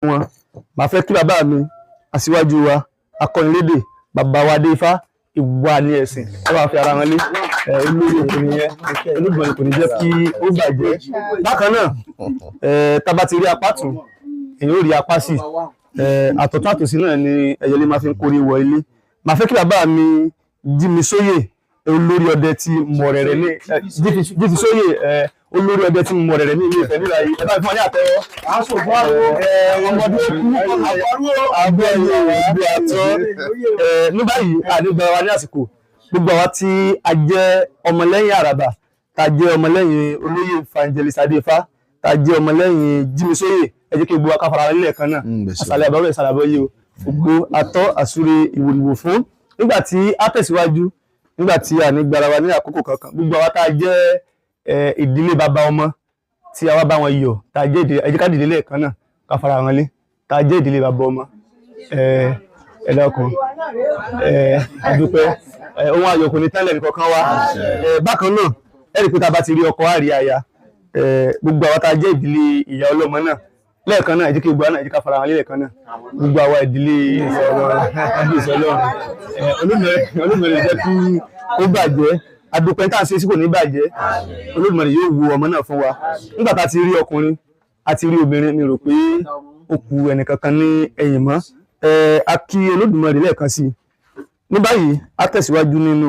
Wọn màá fẹ́ kí bàbá mi, aṣíwájú wa, akọ́nilédè, bàbá wa Adéifá, ìwà ní ẹ̀sìn, ẹ bá fi ara wọn lé ẹ. Olórí òkú nìyẹn. Olódùmarè kò ní jẹ́ kí ó bàjẹ́. Bákan náà, tá a bá ti rí apá tún, èyí ó rí apá sí. Àtọ̀tún àtòsí náà ni ẹyẹlé máa fi ń kórè wọ ilé. Màá fẹ́ kí bàbá mi Jímisóyè, olórí ọdẹ ti Mọ̀rẹ̀rẹ̀ ní Jífisóyè, olórí ọdẹ ti Mọ̀rẹ̀rẹ̀ ní Ilé Ifẹ̀ nílà yìí, ẹ bá fi fún ọ ní àtẹ́wọ́. Ọmọdé kú àbọ̀ ẹ̀yẹ àtọ́. Ní báyìí, àdégbà wa ní àsìkò, gbogbo àwa tí a jẹ́ ọmọlẹ́yìn Àràbà, tá a jẹ́ ọmọlẹ́yìn olóyè Evangelist Adéfá, tá a jẹ́ ọmọlẹ́yìn Jímisóyè, ẹ jẹ́ kí gbogbo wa ká fara nílẹ̀ kan náà. Àṣàlẹ̀ àbáwọ̀ ìsàlàbọ̀ yìí o, gbogbo atọ́ àsúre ìwòrìwò fún nígbà tí a tẹ̀síwájú, nígbà tí a ní gbára wa ní àkókò kankan. Gbogbo àwa tá a jẹ́ ìdílé bàbá ọmọ tí a wá bá wọn yọ̀, tá a jẹ́ ìdílé, ẹ jẹ́ ká dìde lẹ́ẹ̀kan náà, ká fara wọn lé. Tá a jẹ́ ìdílé bàbá ọmọ, ẹ dákun, a dúpẹ́. Ohun ayọ̀ kò ní tẹ́lẹ̀ nìkankan wa. Bákan náà, ẹ rí i pé tá a bá ti rí ọkọ, àrí aya. Gbogbo àwa tá a jẹ́ ìdílé ìyá ọlọ́mọ náà, lẹ́ẹ̀kan náà, ẹ jẹ́ kí gbogbo wa náà, ẹ jẹ́ ká fara wọn lé lẹ́ẹ̀kan náà. Gbogbo àwa ìdílé ìyá ọlọ́mọ, Olódùmarè jẹ́ kí ó bàjẹ́. Adúpẹ́ tá à ń ṣe sí kò ní bàjẹ́. Olódùmarè yóò wo ọmọ náà fún wa. Nígbà tá a ti rí ọkùnrin, a ti rí obìnrin, mi rò pé ó kù ẹnìkankan ní ẹ̀yìn mọ́. A kí Olódùmarè lẹ́ẹ̀kan sí i. Ní báyìí, a tẹ̀síwájú nínú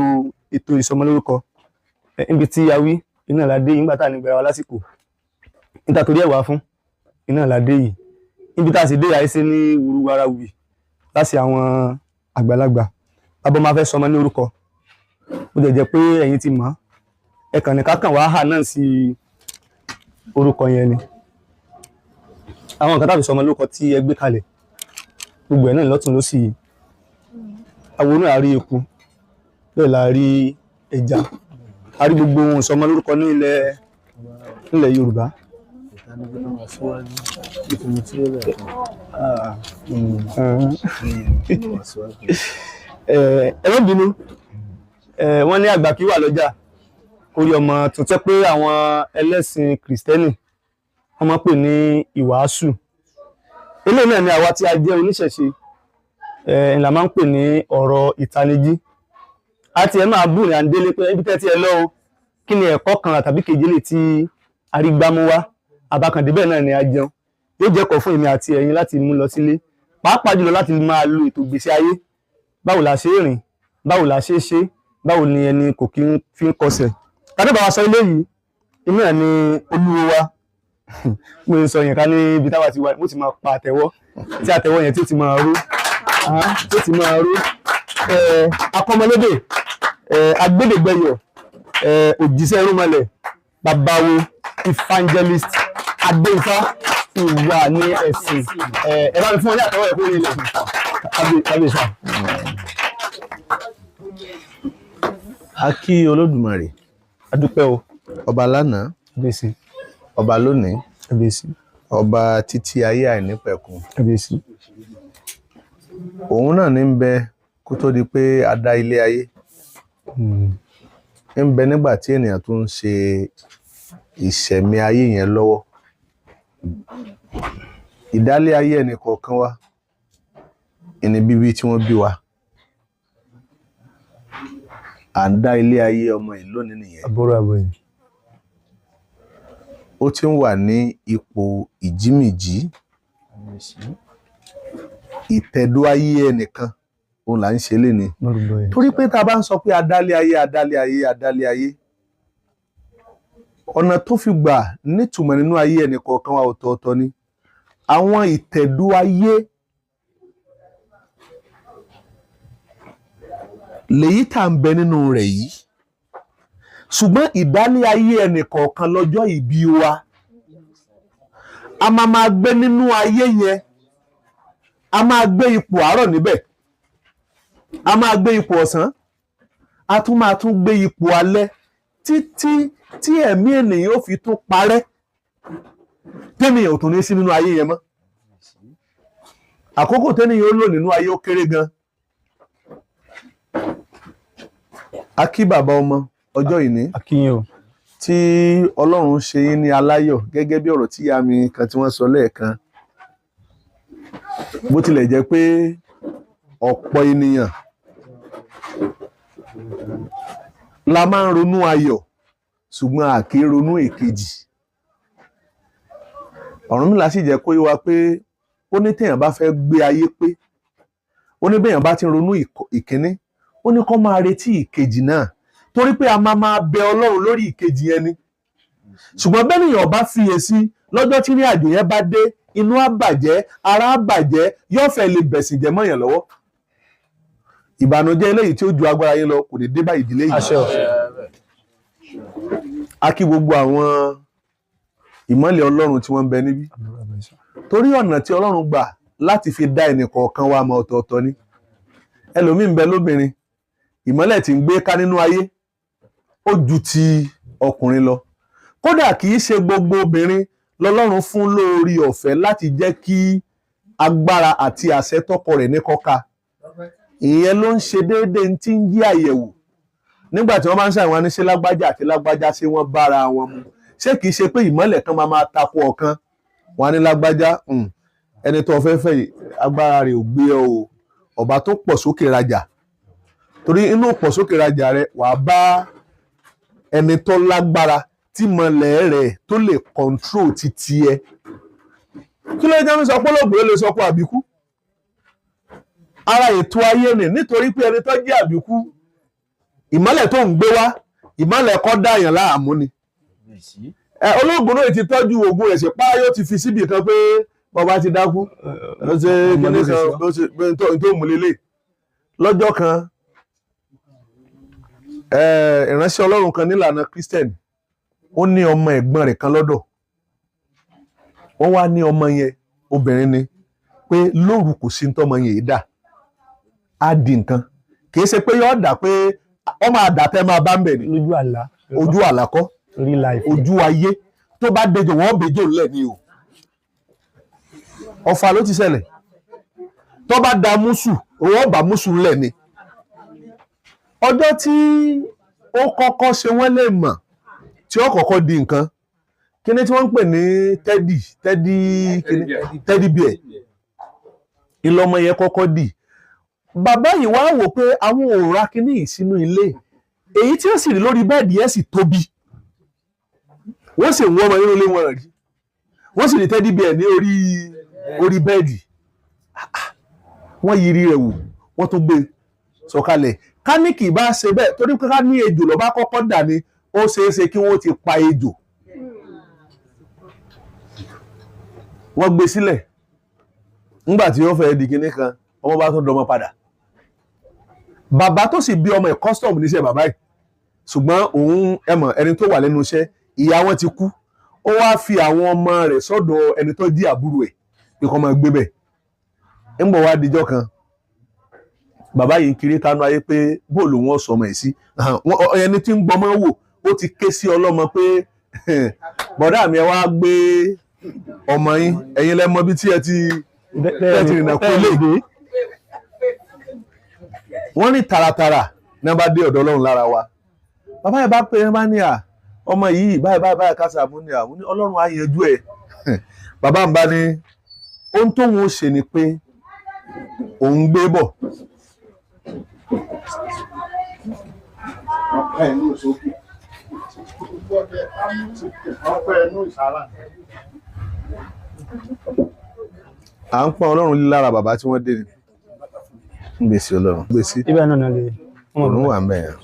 ètò ìsọmọlórúkọ. Níbi tí a wí iná ládé yìí, nígbà tá à ní gbẹ̀rẹ̀ wa lásìkò níta torí ẹ̀ wá fún iná ládé yìí, níbi tá a sì dé, àìsí ní wúruwàrà wì láti àwọn àgbàlagbà. Bàbá máa fẹ́ sọmọ ní orúkọ, bó jẹ́ jẹ́ pé ẹ̀yin ti mọ̀, ẹ kàn ní kákàn wá hà náà sí orúkọ yẹn ni. Àwọn nǹkan tàbí sọmọ lórúkọ tí ẹ gbé kalẹ̀, gbogbo ẹ̀ náà lọ́tún lósì yìí. Àwòrán, àrí eku, bẹ́ẹ̀ la rí ẹja, a rí gbogbo ohun ìsọmọ lórúkọ ní ilẹ̀ Yorùbá. Ẹ má bínú. Wọ́n ní àgbà kí wà lọ́jà orí ọmọ tuntun pé àwọn ẹlẹ́sìn Kìrìsìtẹ́nì wọ́n máa ń pè ní ìwàásù. Eléyìí náà ni àwa tí a jẹ́ oníṣẹ̀ṣe là máa ń pè ní ọ̀rọ̀ ìtanijí. Àti ẹ̀ máa bù ní àǹdélé pé ibi tẹ́ tí ẹ lọ o, kí ni ẹ̀kọ́ kan tàbí kejì lè tí arígbámú wá abakàndé, bẹ́ẹ̀ náà ni a jẹun yóò jẹ́ ẹ̀kọ́ fún èmi àti ẹ̀yin láti mú lọ sílé, pàápàá jùlọ láti máa lo ètò ìgbésí ayé. Báwo la ṣe é rìn? Báwo la ṣe é ṣe? Báwo ni ẹni kò kí ń fi ń kọsẹ̀ tàbí bá wa sọ eléyìí? Inú ẹ̀ ni olúwo wa. Mo ń sọ yẹn ká ní ibi táwa ti wà, mo ti máa pa àtẹ́wọ́ tí àtẹ́wọ́ yẹn tí ó ti máa ró, tí ó ti máa ró. Akọ́mọlédè, agbẹ́dẹ́gbẹ́yọ̀, òjíṣẹ́ irúnmọlẹ̀, babawo Evangelist Adéifá, ìwà ní ẹ̀sìn. Ẹ bá mi fún ọ ní àtẹ́wọ́ ẹ̀ kó ní ilẹ̀ kábíyèsí. A kí Olódùmarè. Adúpẹ́ o. Ọba lánàá, Kábíyèsí. ọba lónìí, Kábíyèsí. ọba títí ayé àìnípẹ̀kun. Kábíyèsí. Òun náà ní ń bẹ kó tó di pé a dá ilé ayé, ń bẹ nígbà tí ènìyàn tó ń ṣe ìṣẹ̀mí ayé yẹn lọ́wọ́. Ìdálé ayé ẹnì kọ̀ọ̀kan wa ìní bíbí tí wọ́n bí wa, à ń dá ilé ayé ọmọ yìí lónìí nìyẹn. Àbúrò àbòyìn. Ó ti ń wà ní ipò ìjímìjí, ìtẹ̀dó ayé ẹnìkan òun là ń ṣe léni, torí pé tá a bá ń sọ pé adálé ayé, adálé ayé, adálé ayé, ọ̀nà tó fi gbà nítumọ̀ nínú ayé ẹnì kọ̀ọ̀kan wa ọ̀tọ̀ọ̀tọ̀ ni. Àwọn ìtẹ̀dó ayé lèyí tá à ń bẹ nínú rẹ̀ yìí, ṣùgbọ́n ìdálé ayé ẹnì kọ̀ọ̀kan lọ́jọ́ ìbí wa, a máa máa gbé nínú ayé yẹn, a máa gbé ipò àárọ̀ níbẹ̀, a máa gbé ipò ọ̀sán, a tún máa tún gbé ipò alẹ́, títí tí ẹ̀mí ènìyàn ó fi tún parẹ́, tẹ́nìyàn ò tún ní sí nínú ayé yẹn mọ́. Àkókò tẹ́nìyàn ó lò nínú ayé ó kéré gan. A kí bàbá ọmọ ọjọ́ ìní Akínyìn o. tí Ọlọ́run ṣe yín ní aláyọ̀, gẹ́gẹ́ bí ọ̀rọ̀ tí ìyá mi kan tí wọ́n sọ lẹ́ẹ̀kan. Bó tilẹ̀ jẹ́ pé ọ̀pọ̀ ènìyàn la máa ń ronú ayọ̀, ṣùgbọ́n a kì í ronú èkejì. Ọ̀rúnmìlà sì jẹ́ kó yé wa pé ó ní téèyàn bá fẹ́ gbé ayé pé, ó ní béèyàn bá ti ń ronú ìkíní, ó ní kó máa retí ìkejì náà, torí pé a máa máa bẹ Ọlọ́run lórí ìkejì yẹn ni. Ṣùgbọ́n bẹ́nìyàn bá fiyèsí, lọ́jọ́ tí ní àjò yẹn bá dé, inú á bàjẹ́, ara á bàjẹ́, yóò fẹ́ lè bẹ̀sìn jẹ́ mọ́yàn lọ́wọ́. Ìbànújẹ́ eléyìí tí ó ju agbára yín lọ kò ní dé bá ìdílé yìí. Àṣẹ o. A kí gbogbo àwọn ìmọ́lẹ̀ Ọlọ́run tí wọ́n ń bẹ níbí, torí ọ̀nà tí Ọlọ́run gbà láti fi dá ẹnì kọ̀ọ̀kan wa mọ̀ ọ̀tọ̀ọ̀tọ̀ ni. Ẹlòmíì ń bẹ lóbìnrin, ìmọ́lẹ̀ tí ń gbé ká nínú ayé ó ju ti ọkùnrin lọ. Kódà kì í ṣe gbogbo obìnrin lọ́lọ́run fún lórí ọ̀fẹ́ láti jẹ́ kí agbára àti àṣẹ tọkọ rẹ̀ ní kọ́ka. Ìyẹn ló ń ṣe déédéé tí ń jí àyẹ̀wò nígbà tí wọ́n bá ń ṣàwọn ní ṣé lágbájá àti lágbájá ṣé wọ́n bára wọn mu, ṣé kìí ṣe pé ìmọ́lẹ̀ kan máa máa takò ọ̀kan wọn á ní lágbájá, ẹni tó fẹ́ fẹ́ yìí, agbára rẹ̀ ò gbé ọ o, ọba tó pọ̀ sókè rajà, torí inú pọ̀ sókè rajà rẹ̀ wàá bá ẹni tó lágbára tí mọ̀lẹ́ rẹ̀ tó lè control títí ẹ. Kí ló jẹ́ mi sọ pé olóògbé ló lè sọ pé àbíkú? Ara ètò ayé ni, nítorí pé ẹni tó jẹ́ àbíkú, ìmọ́lẹ̀ tó ń gbé wá, ìmọ́lẹ̀ kọ́ dáyàn láàmú ni. Olóògùn náà ti tọ́jú oògùn rẹ̀ sí páyọ̀, ti fi síbì kan pé bàbá ti dákú, ó ṣe kíní kan, ó ṣe tó mú lélẹ̀. Lọ́jọ́ kan, ìránṣẹ́ Ọlọ́run kan nílànà Christian, ó ní ọmọ ẹ̀gbọ́n rẹ̀ kan lọ́dọ̀. Wọ́n wá ní ọmọ yẹn obìnrin ni, pé lóru kò sí tọ́mọ yẹn dà, á di nǹkan. Kì í ṣe pé yóò dà, pé ọmọ àdàtẹ́ máa bá ń bẹ̀ ni. Lójú àlá. Ojú àlá kọ́, real life. Ojú ayé tó bá dejò, wọ́n bejò ńlẹ̀ ni o. Ọ̀fà ló ti ṣẹlẹ̀. Tó bá da mùsù, wọ́n bá mùsù ńlẹ̀ ni. Ọjọ́ tí ó kọ́kọ́ ṣe wọ́n lè mọ̀ tí ó kọ́kọ́ di nǹkan kíní tí wọ́n ń pè ní teddy, teddy kíní, teddy bear, ìlọmọ yẹn kọ́kọ́ dì. Bàbá yìí wá wò pé àwọn ò ra kíní yìí sínú ilé, èyí tí ó sì rí lórí bẹ́ẹ̀dì yẹn sì tóbi. Wọ́n sì ń wọ́n ọmọ nínú ilé wọn rí, wọ́n sì rí teddy bear ní orí bẹ́ẹ̀dì. Wọ́n yiri rẹ̀ wò, wọ́n tún gbé sọ̀kalẹ̀. Ká ní kì í bá ṣe bẹ́ẹ̀, torí pé ká ní ejò ló bá kọ́kọ́ dà ní, ó ṣeé ṣe kí wọ́n ti pa ejò. Wọ́n gbé sílẹ̀ nígbà tí ó fẹ́ di kinní kan, ọmọ bá tún dọmọ padà. Bàbá tó sì bí ọmọ ẹ̀, custom níṣẹ́ bàbá yìí, ṣùgbọ́n òun ẹ mọ̀ ẹni tó wà lẹ́nu iṣẹ́, ìyá wọn ti kú, ó wá fi àwọn ọmọ rẹ̀ sọ́dọ̀ ẹni tó jí àbúrò ẹ̀ pé kó máa gbé bẹ̀. Ń bọ̀ wá dijọ́ kan, bàbá yìí ń kiri kánú ayé pé bóòlù wọn sọmọ ẹ̀ sí ẹni tí ń gbọmọ wò. Ó ti ké sí ọlọ́mọ pé bọ̀dá mi, ẹ wá gbé ọmọ yín, ẹ̀yin lẹ mọ bí tí ẹ ti rìnà kó lè. Wọ́n ní tààràtàrà ní wọ́n bá dé ọ̀dọ̀ Ọlọ́run lára wa. Bàbá yẹn bá pè é, bá ní à ọmọ yìí báyìí báyìí báyìí kásá mú ní àwọn Ọlọ́run á yanjú ẹ̀. Bàbá ń bá ní ohun tóun ó ṣe ni pé òun gbé bọ̀. À ń pọ́n Ọlọ́run lára bàbá tí wọ́n dé ni gbèsè Ọlọ́run gbèsè. Ibẹ̀ náà lè. Òun wà mẹ́rin.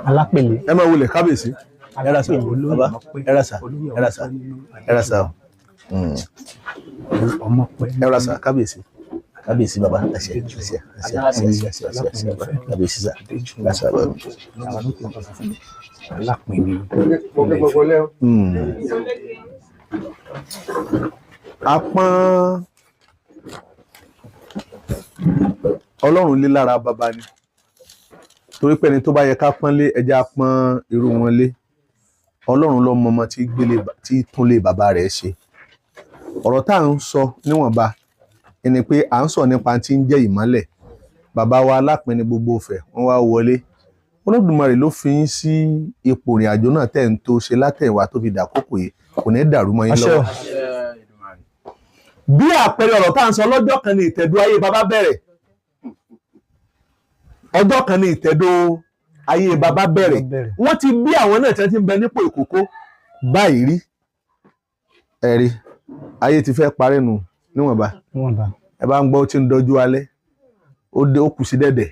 Alápèlé. Ẹ máa wulẹ̀ kábíyèsí. Ẹ ra sà bàbá, ẹ ra sà, ẹ ra sà, ẹ ra sà, ẹ ra sà kábíyèsí, kábíyèsí bàbá, ẹsẹ ẹsẹ ẹsẹ ẹsẹ ẹsẹ ẹsẹ kábíyèsí sà, ẹ sà bàbá. Apọ́n Ọlọ́run lé lára bàbá ni, torí pé ẹni tó bá yẹ ká pọ́n lé, ẹja pọ́n irú wọn lé. Ọlọ́run ló mọ ọmọ tí gbélé tí tún lé bàbá rẹ̀ ṣe. Ọ̀rọ̀ tá à ń sọ níwọ̀nba ẹni pé à ń sọ nípa tí ń jẹ́ ìmọ́lẹ̀. Bàbá wa Alápinni gbogbo Ifẹ̀ wọ́n wá wọlé. Olódùmarè ló fi yín sí ipò ìrìn àjò náà tẹ̀ ń tó ṣe látẹ̀wá tó fi dàkókò yìí, kò ní dàrú mọ́ yín Àṣẹ o. lọ́wọ́. Bí àpẹẹrẹ ọ̀rọ̀ tá à ń sọ, lọ́jọ́ kan ní ìtẹ̀dó ayé bàbá bẹ̀rẹ̀. Ọjọ́ kan ní ìtẹ̀dó ayé bàbá bẹ̀rẹ̀. Wọ́n ti bí àwọn náà tí wọ́n ti ń bẹ nípò ìkókó báyìí rí. Ẹ̀rí ayé ti fẹ́ parẹ́ nù níwọ̀nba. Níwọ̀nba. Ẹ bá ń gbọ́, ó ti ń dọjú alẹ́, ó dé, ó kù sí dẹ̀dẹ̀,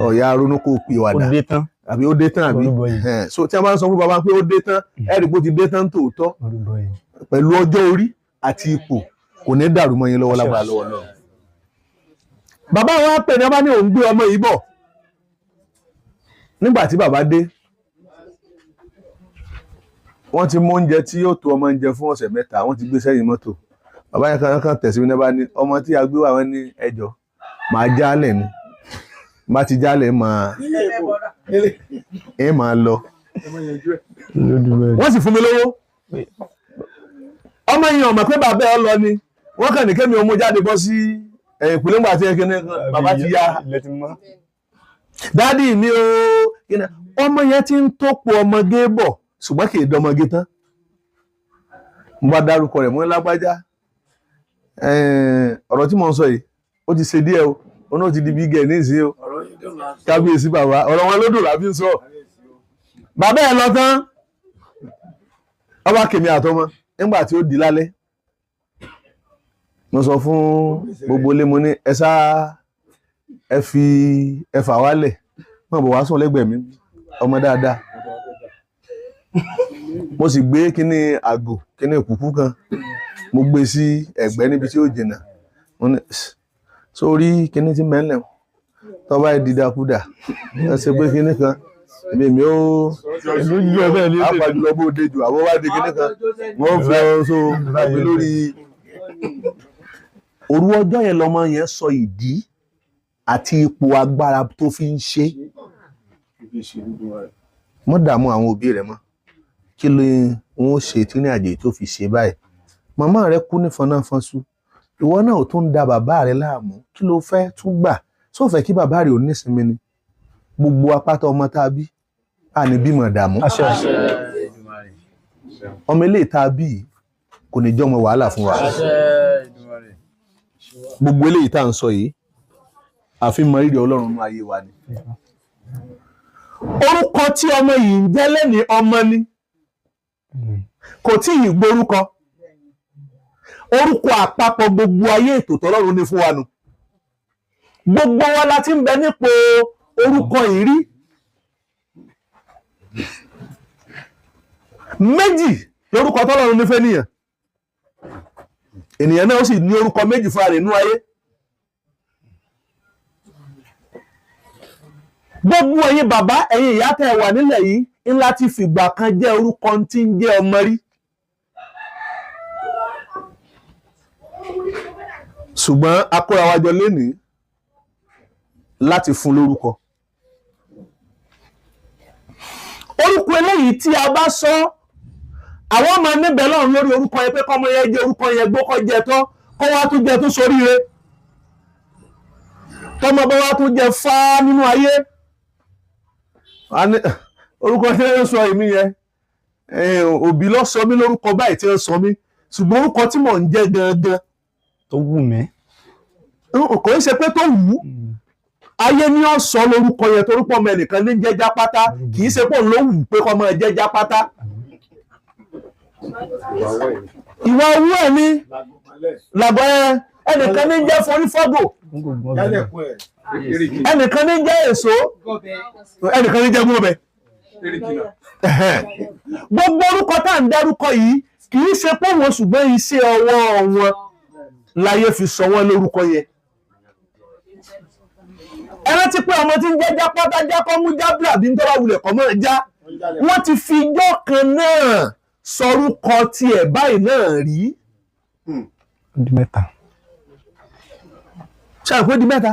ọ̀ya ronú kó pè Ó wàdà dé tán. Àbí ó dé tán àbí? Orúbọ yìí. So tí a bá ń sọ fún bàbá pé ó dé tán, ẹ rí i pé ó ti dé tán tòótọ́. Orúbọ yìí. Pẹ̀lú ọjọ́ orí àti ipò, kò ní dàrú mọ́ yín lọ́wọ́ lágbára lọ́wọ́ náà. Bàbá wa pè ní ọba ní òun gbé ọmọ yìí bọ̀. Nígbà tí bàbá dé, wọ́n ti mú oúnjẹ tí yóò tó ọmọ oúnjẹ fún ọ̀sẹ̀ 3, wọ́n ti gbé sẹ́yìn mọ́tò. Bàbá yẹn kan tẹ̀sí mi ní bá ní ọmọ tí a gbé wà, wọ́n ní ẹjọ́ màá jálẹ̀ ni, má ti jálẹ̀ máa ẹ máa lọ. Olódùmarè. Wọ́n sì fún mi lówó. Ọmọ yìí ọmọ pé bàbá ẹ lọ ni, wọ́n kàn ní kémi ọmọ jáde bọ́ sí ẹ̀yìn ìpínlẹ̀ ńgbà tí ẹ kíni bàbá ti ya. Ilẹ̀ ti mọ́. Dádì mi o, kíni ọmọ yẹn ti ń tópo ọmọge bọ̀, ṣùgbọ́n kì í dọmọge tán. Mo bá dárúkọ rẹ̀, mo ní lágbájá. Ọ̀rọ̀ tí mo ń sọ yìí ó ti ṣe díẹ̀ o, òun náà ti di big girl nísìnyí o. Kábíyèsí bàbá, ọ̀rọ̀ wọn ló dùn lábí ń sọ. Bàbá ẹ̀ lọ tán, ọba kèmí àtọmọ. Nígbà tí ó di lálẹ́, mo sọ fún gbogbo ilé, mo ní ẹ sá ẹ fi ẹfà wálẹ̀ wọn bọ̀ wá sùn lẹ́gbẹ̀ẹ́ mi, ọmọ dáadáa. Mo sì gbé kíní àgò kíní ìkùkù kan, mo gbé sí ẹ̀gbẹ́ níbi tí ó jìnnà. Mo ní sórí kíní tí mẹ́lẹ̀ tọ́ba ìdídakúdà ẹ ṣe pé kíní kan èmi mi ó Lójú ẹ bẹ́ẹ̀ ni ó ṣe. Àpàjùlọ bó de jù àwọn wá di kíní kan wọ́n fi ọ so àbí lórí. Òru ọjọ́ yẹn lọmọ yẹn sọ ìdí àti ipò agbára tó fi ń ṣe. Mọ́ dààmú àwọn òbí rẹ̀ mọ́, kí ló ń ṣe tí ní àjèjì tó fi ṣe báyìí? Màmá rẹ̀ kú ní fọnáfọnṣu, ìwọ náà ò tún da bàbá rẹ̀ láàmú. Kí ló fẹ́ tún gbà só fẹ́ kí bàbá rẹ̀ ò nísinmi ni? Gbogbo apáta ọmọ tá a bí, a ní bímọ dààmú. Àṣẹ. Ọmọ eléyìí tá a bí yìí kò ní jọmọ wàhálà fún wa. Gbogbo eléyìí tá à ń sọ yìí, àfi mọ rírì Ọlọ́run nínú ayé wa ni. Orúkọ tí ọmọ yìí ń jẹ́ lẹ́ni ọmọ ni, kò tí ì gborúkọ. Orúkọ àpapọ̀ gbogbo ayé ètò tọ́lọ́run ní fún wa nù. Gbogbo wa la ti ń bẹ nípò orúkọ yìí rí. Méjì lórúkọ tọ́lọ́run ní fẹ́ nìyàn. Ènìyàn náà ó sì ní orúkọ méjì fúnra rẹ̀ nínú ayé. Gbogbo ẹ̀yin bàbá, ẹ̀yin ìyá tẹ́ ẹ wà nílẹ̀ yìí, ńlá ti fìgbà kan jẹ́ orúkọ tí ń jẹ́ ọmọ rí. Ṣùgbọ́n a kóra wa jọ lénìí láti fún lórúkọ. Orúkọ eléyìí tí a bá sọ, àwọn máa níbẹ̀ lọ́run lórí orúkọ yẹn pé kọ́mọ yẹn jẹ́ orúkọ yẹn gbó, kọ́ jẹ tán, kọ́ wá tún jẹ tún soríire, tọmọ bá wá tún jẹ fá nínú ayé. Orúkọ tí wọ́n sọ èmi yẹn, òbí ló sọ mí lórúkọ báyìí tí wọ́n sọ mí, ṣùgbọ́n orúkọ tí mò ń jẹ́ gangan Tó wù mí. Kò ń ṣe pé tó wù ú, ayé ni ó sọ lórúkọ yẹn torúpọ̀ ọmọ ẹnìkan ní jẹ́ Jápátá, kì í ṣe pé òun ló wù ú pé kọ́ máa jẹ́ Jápátá. Ìwà owó ẹ̀ ní làbọ̀ ẹ, ẹnìkan ní jẹ́ forífọ́gò, ẹnìkan ní jẹ́ èso, ẹnìkan ní jẹ́ gúnbẹ. Gbogbo orúkọ tá à ń dárúkọ yìí kì í ṣe pé wọn, ṣùgbọ́n iṣẹ́ ọwọ́ wọn láyé fi sọ wọ́n lórúkọ yẹn. Ẹ rántí pé ọmọ tí ń jẹ́ Jápátá, jákọ́mú, jábìlà bí ń tọ́wọ́ wulẹ̀ kọ́ mọ́ já, wọ́n ti fi ijọ́ kan náà sọrúkọ tiẹ̀ báyìí náà rí. Di mẹ́ta. Ṣàpé di mẹ́ta.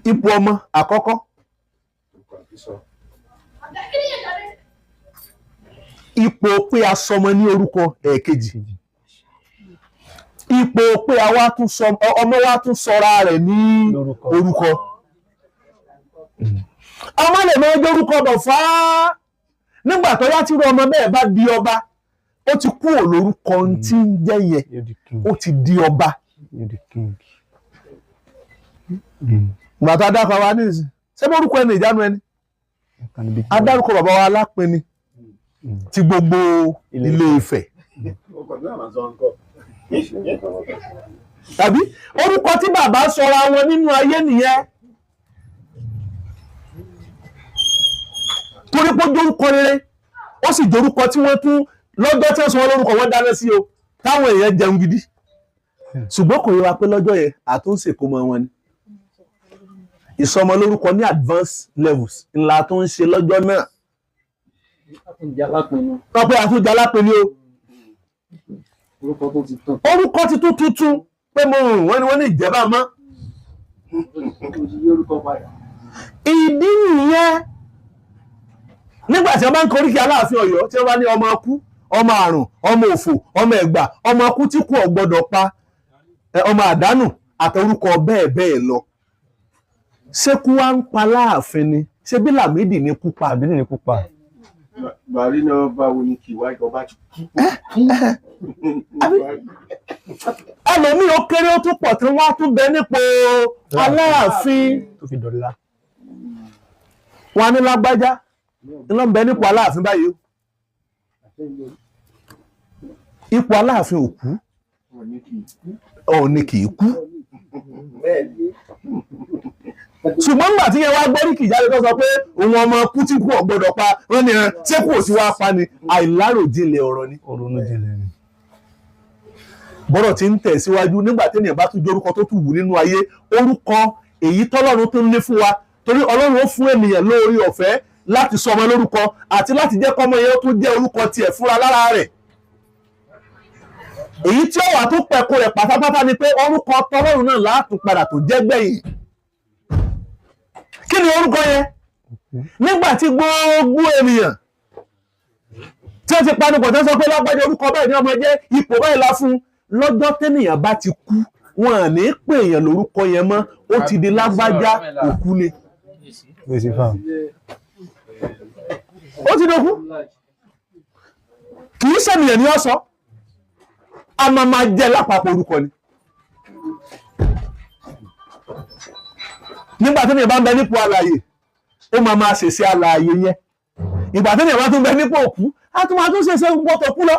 Ipò ọmọ àkọ́kọ́, ipò pé a sọmọ ní orúkọ ẹ̀ẹ̀kejì. Ipò pé àwa tún sọ ọmọ wa tún sọra rẹ̀ ní Lórúkọ. orúkọ. Ọmọ lè máa jẹ́ orúkọ bọ̀ fáá. Nígbà tó yá tí irú ọmọ bẹ́ẹ̀ bá di ọba, ó ti kúrò lórúkọ ohun tí ń jẹ́ yẹn, You're the king. ó ti di ọba. You're the king. Ìgbà tó adákọ̀ wa ní ìsìn, ṣé morúkọ ẹni ìjánu ẹni? Can be. Adárúkọ bàbá wa Alápinni ti gbogbo Ilé Ilé Ifẹ̀. Tàbí orúkọ tí bàbá sọra wọn nínú ayé nìyẹn. Torí pé ó jórúkọ rere, ó sì jórúkọ tí wọ́n tún lọ́jọ́ tí wọ́n sọ wọ́n lórúkọ wọ́n dáná sí o, táwọn èèyàn jẹun gidi. Ṣùgbọ́n kò yẹ wa pé lọ́jọ́ yẹn àtúnṣe kó mọ wọn ni. Ìsọmọ lórúkọ ní advanced levels ńlá tó ń ṣe lọ́jọ́ náà. Wọ́n pé àtúnjẹ Alápinni o. Orúkọ tó ti tán. Orúkọ tuntun tuntun pé mo rùn wọ́n ni wọ́n ní ìjẹba mọ́. Ó ti yí orúkọ padà. Ìdí nìyẹn nígbà tí wọ́n bá ń koríki Aláàfin Ọ̀yọ́, tí wọ́n bá ní ọmọ kú, ọmọ àrùn, ọmọ òfò, ọmọ ẹ̀gbà, ọmọ kú tí kú ò gbọ́dọ̀ pa, ọmọ àdánù àtọrúkọ bẹ́ẹ̀ bẹ́ẹ̀ lọ. Ṣé kú wá ń pa Láàfin ni? Ṣé bí Lámídì ní kú pa? Àbí ní pupa. Buhari náà báwo ni kì í wá ìjọba ti kú. Ẹlòmíì ó kéré ó tún pọ̀ tí wọ́n á tún bẹ nípò Aláàfin. Tó fi dọ̀la. Wọn á ní lágbájá iná ń bẹ nípò Aláàfin báyìí o. Ipò Aláàfin ò kú, Ọọ̀ni kì í kú. Ṣùgbọ́n nígbà tí yẹn wá gbọ́ ní kìjáde tó sọ pé òun ọmọ kú tí kú ò gbọ́dọ̀ pa wọ́n ní ẹran ṣé kú ò sí wá pa ni, àìláròjinlẹ̀ ọ̀rọ̀ ni. Ó ronú jinlẹ̀ ni. Bọ́rọ̀ ti ń tẹ̀ síwájú nígbà tí ènìyàn bá tún jẹ́ orúkọ tó tún wù nínú ayé, orúkọ èyí tọ́lọ́run tún ní fún wa, torí Ọlọ́run ó fún ènìyàn lórí ọ̀fẹ́ láti sọ ọmọ lórúkọ àti láti jẹ́ kọ́mọ yẹn ó tún jẹ́ orúkọ tiẹ̀ fúnra lára rẹ̀. Èyí tí ó wà tó pẹ̀kú rẹ̀ pátápátá ni pé orúkọ tọ́lọ́run náà látún padà tó jẹ́ gbẹ̀yìn. Kí ni orúkọ yẹn? Nígbà tí gbogbo ènìyàn tí ó ti panupọ̀ tó sọ pé lágbájá orúkọ báyìí ní ọmọ jẹ́, ipò báyìí la fún un, lọ́jọ́ tẹ́nìyàn bá ti kú, wọn à ní pè èèyàn lórúkọ yẹn mọ́, ó ti di lágbájá òkú ni. Gbèsè fáwọn. Ó ti dókú, kì í ṣènìyàn ní ọ̀sọ́, a máa máa jẹ́ lápapọ̀ orúkọ ni. Nígbà tẹ́nìyàn bá ń bẹ nípò alààyè, ó máa máa ṣèṣe alààyè yẹn. Ìgbà tẹ́nìyàn bá tún bẹ nípò òkú, á tún máa tún ṣèṣe gbọ́tọ̀ kú lọ.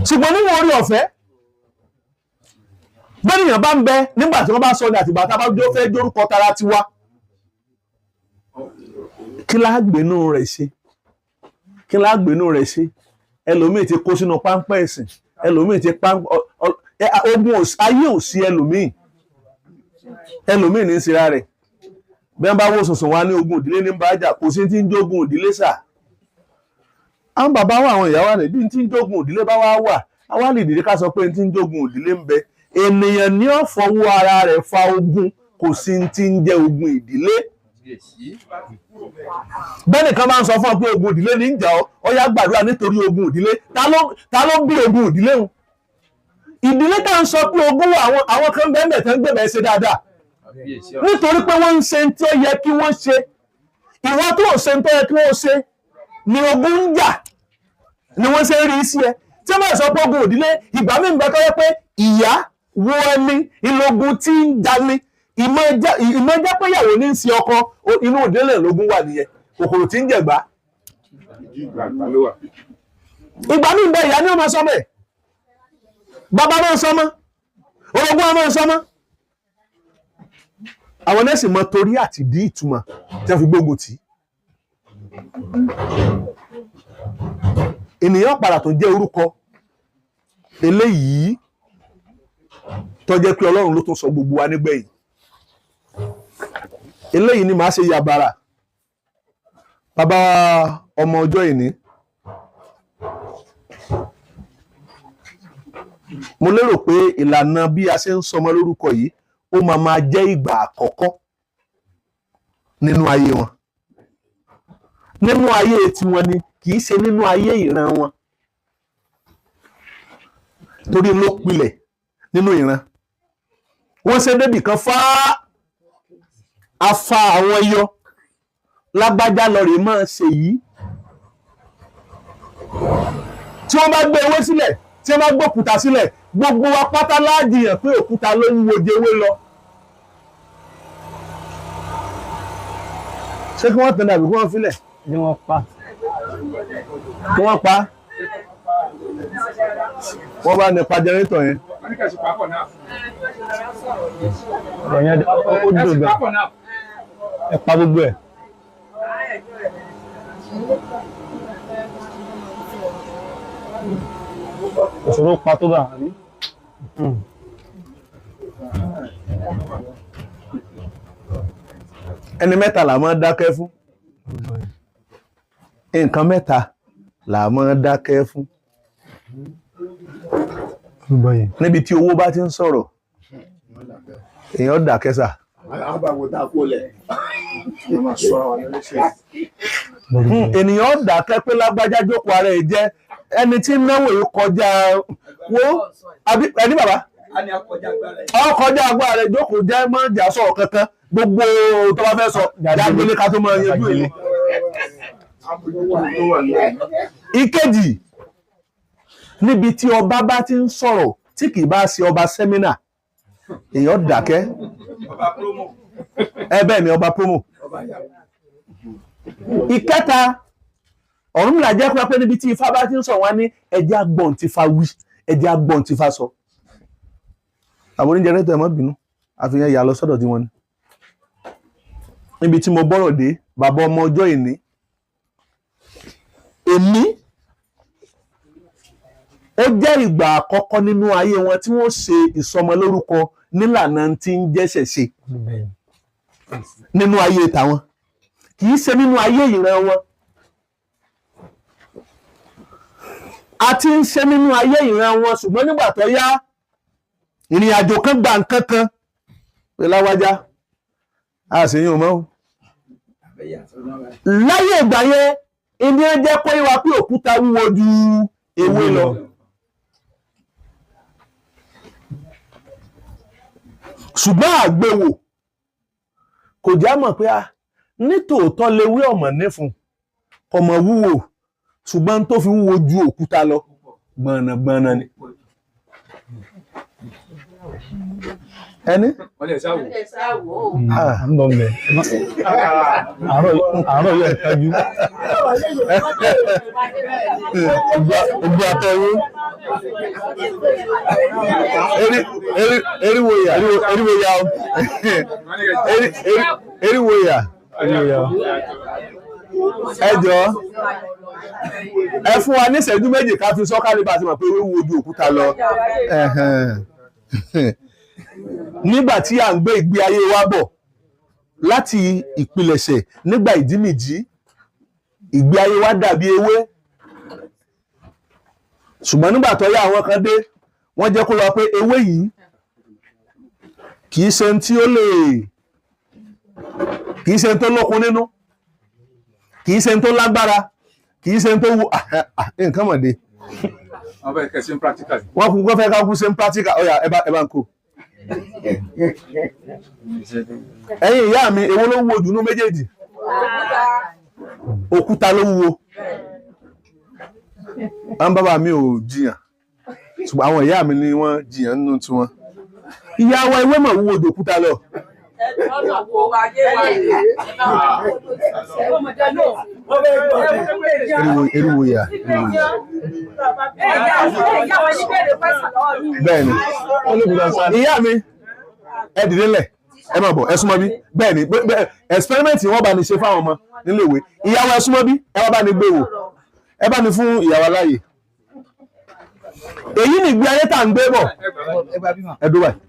Ṣùgbọ́n nínú orí ọ̀fẹ́, bẹ́nìyàn bá ń bẹ nígbà tí wọ́n bá sọ ní àtìgbà tá a bá jó fẹ́ jórúkọ tara tiwa, kí lágbèénú rẹ̀ ṣe? Kí lágbèénú rẹ̀ ṣe? Ẹlòmíì ti kó sínú páńpẹ́ ẹ̀sìn, ẹlòmíì ti páńpẹ́ ogun ayé ò sí, ẹlòmíì ẹlòmíì ní í ṣera rẹ̀. Bí wọ́n bá wò sùnsùn wá ní ogun ìdílé ní bájà, kò sí ti ń jógun ìdílé sà. Àwọn bàbá wa, àwọn ìyá wa rẹ̀, bí n ti ń jógun ìdílé bá wá wà, àwa lè dìde ká sọ pé n ti ń jógun ìdílé ń bẹ. Ènìyàn ní ó fọwọ́ ara rẹ̀ fa ogun, kò sí ti ń jẹ́ ogun ìdílé. Bẹ́ẹ̀ni kan máa ń sọ fún ọ pé ogun ìdílé ní ń jà ọ́, ó yá gbàdúrà nítorí ogun ìdílé. Ta ló bí ogun ìdílé hun? Ìdílé tá à ń sọ pé ogun wà, àwọn kan bẹ́ẹ̀ mẹ́ta ń gbẹ̀bẹ̀ ṣe dáadáa nítorí pé wọ́n ń ṣe tí ó yẹ kí wọ́n ṣe. Ìwọ tó ò ṣe tó yẹ kí wọ́n ṣe ni ogun ń jà, ni wọ́n ṣe ń rí sí ẹ. Tí wọ́n bá sọ pé ogun ìdílé, ìgbà míì ń bẹ tó yẹ pé ìyá wo ẹni ìlógun tí ń jani, ìmọ̀ jẹ́ pé ìyàwó ní ń ṣe ọkọ, inú ìdílé lógún wà nìyẹn, kòkòrò tí ń jẹ̀gbá. Ìgbà míì ń bẹ ìyá ní ọmọ sọmọ ẹ̀, bàbá máa ń sọmọ, orogún máa ń sọmọ. Àwọn nẹ́ẹ̀sì mọ torí àti dí ìtumọ̀ tí wọ́n fi gbógun tì í. Ènìyàn padà tó jẹ́ orúkọ eléyìí tó jẹ́ pé Ọlọ́run ló tún sọ gbogbo wa nígbẹ̀yìn. Eléyìí ni màá ṣe yàbàrà bàbá ọmọ ọjọ́ ìní. Mo lérò pé ìlànà bí a ṣe ń sọmọ lórúkọ yìí ó máa máa jẹ́ ìgbà àkọ́kọ́ nínú ayé wọn. Nínú ayé tiwọn ni, kì í ṣe nínú ayé ìran wọn. Torí ló pilẹ̀ nínú ìran. Wọ́n ṣe débì kan fáá afa àwọn yọ lágbájá lọ rèé máa ṣe yìí. Tí wọ́n bá gbé ewé sílẹ̀, tí wọ́n bá gbé òkúta sílẹ̀, gbogbo wa pátá láàjìyàn pé òkúta ló ń wo jewé lọ. Ṣé kí wọ́n tẹ̀lé àbí kí wọ́n filẹ̀? Ni wọ́n pa. Kí wọ́n pa á? Wọ́n bá nípa jẹrẹ́tọ̀ yẹn. Wọ́n ní kẹ̀sì pápọ̀ náà. Ọ̀rọ̀ yẹn ó dùn Ẹ̀sìn gan. pápọ̀ náà. Ẹ pa gbogbo ẹ̀. Òṣòro pa tó bá àbí? Ẹni mẹ́ta là máa ń dákẹ́ fún. Nǹkan mẹ́ta là máa ń dákẹ́ fún. Níbi tí owó bá ti ń sọ̀rọ̀, èèyàn dákẹ́ sà. Àbàwò tá a kó lẹ̀. Wọ́n máa sọ̀rọ̀ wà lẹ́sẹ̀. Ènìyàn dákẹ́ pé lágbájá jókòó ara ẹ̀ jẹ́ ẹni tí ń náwó yìí kọjá wo àbí ẹni bàbá A ní akọjá agbára ẹ̀. ọ kọjá agbára rẹ̀, jókòó jẹ́ mọ́ jà sọ̀rọ̀ kankan, gbogbo tó bá fẹ́ sọ jágbélé ká tó máa yanjú èyí. Tó wà ní Ìkejì, níbi tí ọba bá ti ń sọ̀rọ̀ tí kì í bá ṣe ọba sẹ́mínà, èèyàn dákẹ́. Ọba promo. Ẹ bẹ́ẹ̀ ni, ọba promo. Ọba yàwó. Ìkẹta, Ọ̀rúnmìlà jẹ́ pé níbi tí ifá bá ti ń sọ̀rọ̀, wá ní ẹjẹ́ agbọ̀n tí fa wí, ẹjẹ́ agbọ̀n tí fa sọ. Àwọn oníjẹ rẹ́tọ̀, ẹ̀ má bínú, àfihàn ìyá lọ sọ́dọ̀ tí wọ́n ní. Níbi tí mo bọ́rọ̀ dé, bàbá ọmọ ọjọ́ ìní, èmi ó jẹ́ ìgbà àkọ́kọ́ nínú ayé wọn tí wọ́n ṣe ìsọmọlórúkọ nílànà tí ń jẹ́sẹ̀ ṣe nínú ayé tàwọn, kì í ṣe nínú ayé ìran wọn. A ti ń ṣe nínú ayé ìran wọn, ṣùgbọ́n nígbà tó yá, ìrìn àjò kan gba nǹkan kan pé láwájá a sì yún un mọ́ o. Láyé ìgbà yẹn, ìní ẹ jẹ́ kó yé wa pé òkúta wúwo ju ewé lọ. Ṣùgbọ́n àgbéwò kò já mọ̀ pé a nítòótọ́ lewé ọ̀mọ̀ nífun ọmọ wúwo, ṣùgbọ́n tó fi wúwo ju òkúta lọ gbọ̀nàgbọ̀nà ni. Ẹni Wọ́n lè sáwò. À ń bọ̀ mbẹ̀. Àárọ̀ àárọ̀ yóò kájú. Ojú àtọwó eriwo ya, eriwo ya o, eriwo ya. Eriwo ya. Ẹ jọ̀ọ́, ẹ fún wa ní ìṣẹ́jú 2 ká fi sọ ká lè bá a ti mọ̀ pé ewé wúwo ju òkúta lọ. Ẹ̀hẹ̀n. Nígbà tí à ń gbé ìgbé ayé wa bọ̀ láti ìpilẹ̀ṣẹ̀, nígbà ìdímìjí, ìgbé ayé wa dàbí ewé, ṣùgbọ́n nígbà tó yá, àwọn kan dé, wọ́n jẹ́ kó lọ pé ewé yìí kì í ṣe ohun tí ó lè, kì í ṣe ohun tó lókun nínú, kì í ṣe ohun tó lágbára, kì í ṣe ohun tó wù nǹkan mọ̀dé. Wọ́n fẹ́ kẹ́ sí practical. Wọ́n kú kó fẹ́ ká kú ṣe ń practical. Ọ̀yà, ẹ bá ń kó. Ẹ̀yin ìyá mi, èwo ló wúwo jù nínú méjèèjì? Òkúta ló wúwo. Àwọn bàbá mi ò jiyàn, ṣùgbọ́n àwọn ìyá mi ni wọ́n jiyàn nínú tiwọn. Ìyá wa, ewé mọ̀ wúwo jù òkúta lọ. Eriwo, eriwo ya, eriwo ya. Bẹ́ẹ̀ni, ìyá mi, ẹ dìde lẹ̀, ẹ máa bọ̀, ẹ súnmọ́ bí. Bẹ́ẹ̀ni, bẹ́ẹ̀ experiment wọ́n bá ní ṣe fáwọn ọmọ níléèwé. Ìyá wa, ẹ súnmọ́ bí, ẹ wá bá ní gbé wò, ẹ bá ní fún ìyá wa láàyè. Èyí ni ìgbé ayé tá à ń gbé bọ̀. Ẹ dúró báyìí.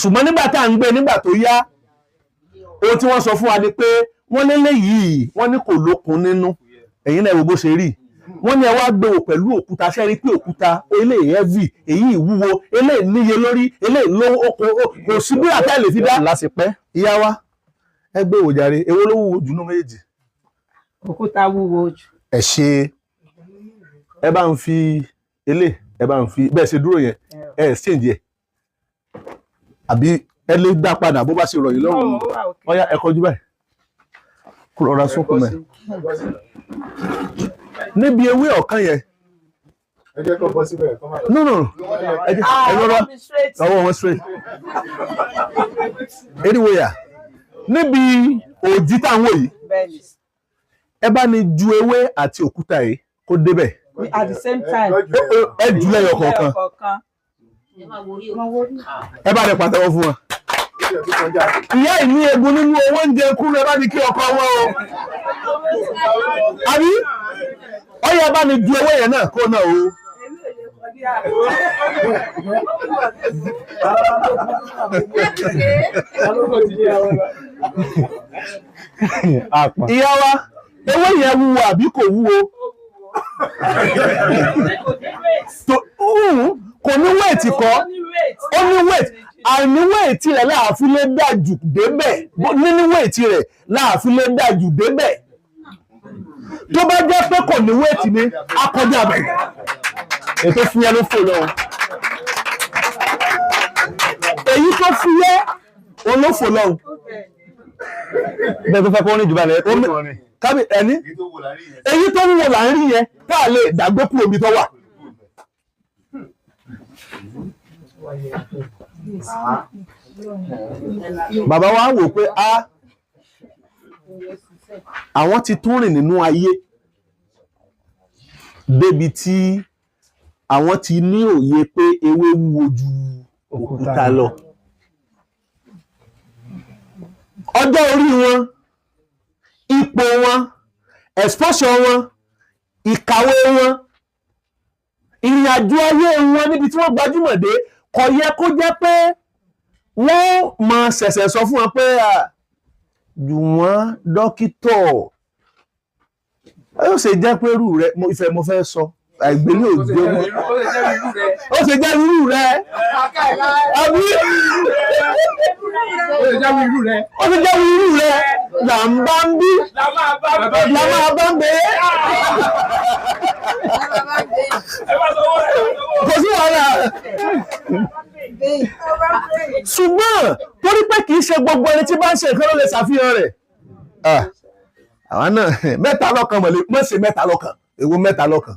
Ṣùgbọ́n nígbà tá à ń gbé, nígbà tó yá, ohun tí wọ́n sọ fún wa ni pé wọ́n lélẹ̀ yìí, wọ́n ní kò lókun nínú. Ẹ̀yin náà, ẹ wo bó ṣe rí. Wọ́n ní ẹ wá gbé wò pẹ̀lú òkúta, ṣe rí pé òkúta eléyìí heavy, èyí ìwúwo, eléyìí níye lórí, eléyìí lówó, kò sí bí àtẹ lè fi dá. Lásìpẹ́. Ìyá wa, ẹ gbé wò jàre, èwo ló wúwo jù nínú méjèèjì? Òkúta wúwo jù. Ẹ ṣe, ẹ bá ń fi Elé ẹ bá ń fi bẹ́ẹ̀ ṣe dúró yẹn, ẹ exchange ẹ, àbí ẹ lè dá padà bó bá ṣe rọ̀ yín lọ́rùn. Ọ̀yá, ẹ kọjú báyìí, kúrò ọ̀rá sókun mẹ́ níbi ewé ọ̀kan yẹn. Ẹ jẹ́ kó bọ́ síbẹ̀ kó má lọ. No, no, ẹ jẹ́ ẹ rọra ọwọ́ wọn straight. Anyway, à níbi òjì táwọn yìí, ẹ bá ní ju ewé àti òkúta yìí kó débẹ̀. At the same time. Ẹ jù lẹ́yọ kọ̀ọ̀kan. Kọ̀ọ̀kan. Ẹ bá ní pàtẹ́wọ́ fún wọn. Ìyá ìní egun nínú owó oúnjẹ kúrò, ẹ bá ní kí ọkọ wọn o, àbí ọyẹ bá ní ju ewé yẹn náà kó náà o. Àpọ̀n. Ìyá wa, ewé yẹn wúwo àbí kò wúwo? Kò ní weight kọ́, ó ní weight. Àìní weight rẹ̀ láàfin lè dájú débẹ̀. Níní weight rẹ̀ láàfin lè dájú débẹ̀. Tó bá jẹ́ pé kò ní weight ni, á kọjá bẹ̀. Ètò fúyẹ́ ló fò lọ. Èyí tó fúyẹ́ òun ló fò lọ. Bẹ́ẹ̀ tó fẹ́ kó rìn jù báyìí lọ. Kábí ẹni èyí tó wúwo là ń rí yẹn tá a lè dàgbé kúrò níbi tó wà. Bàbá wa wò pé a àwọn ti tún rìn nínú ayé débi tí àwọn ti ní òye pé ewé wúwo ju òkúta lọ. Ọjọ́ orí wọn, ipò wọn, exposure wọn, ìkàwé wọn, ìrìn àjò ayé wọn níbi tí wọ́n gbajúmọ̀ dé, kò yẹ kó jẹ́ pé wọ́n máa ṣẹ̀ṣẹ̀ sọ fún wọn pé jù wọ́n dókítà ó ṣe jẹ́ pé irú rẹ mo ìfẹ́ mo fẹ́ sọ àìgbélé òjò mọ́, ó ṣe jẹ́ irú rẹ, àbí ó ṣe jẹ́ irú rẹ là ń bá ń bí, là máa bá ń bẹ, kò sí wàhálà. Ṣùgbọ́n torí pé kì í ṣe gbogbo ẹni tí bá ń ṣe nǹkan ló lè ṣàfihàn rẹ̀. Àwa náà mẹ́ta lọ́kan mọ̀lẹ́ mọ̀ ṣe mẹ́ta lọ́kan, èwo mẹ́ta lọ́kan,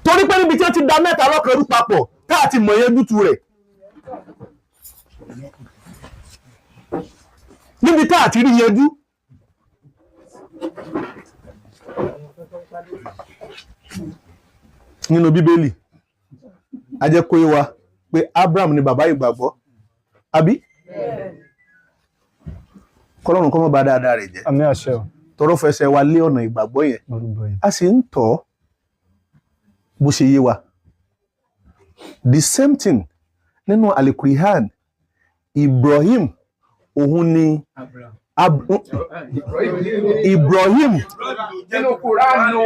torí pé níbi tí ó ti da mẹ́ta lọ́kan rú papọ̀ tá a ti mọ̀ yẹn dútu rẹ̀, níbi tá a ti rí yanjú. Nínú Bíbélì, a jẹ́ kó yé wa pé Abraham ni bàbá ìgbàgbọ́, àbí kọ́lọ́run kó má bà dáadáa rẹ̀ jẹ́. Àmín, àṣẹ o. Tọrọ fẹsẹ̀ wa lé ọ̀nà ìgbàgbọ́ yẹn. Orúbọ yẹn. A sì ń tọ́ bó ṣe yé wa. The same thing nínú Alikurihan, Ibrahim òun ni Ibrahim. Nínú Kùránù.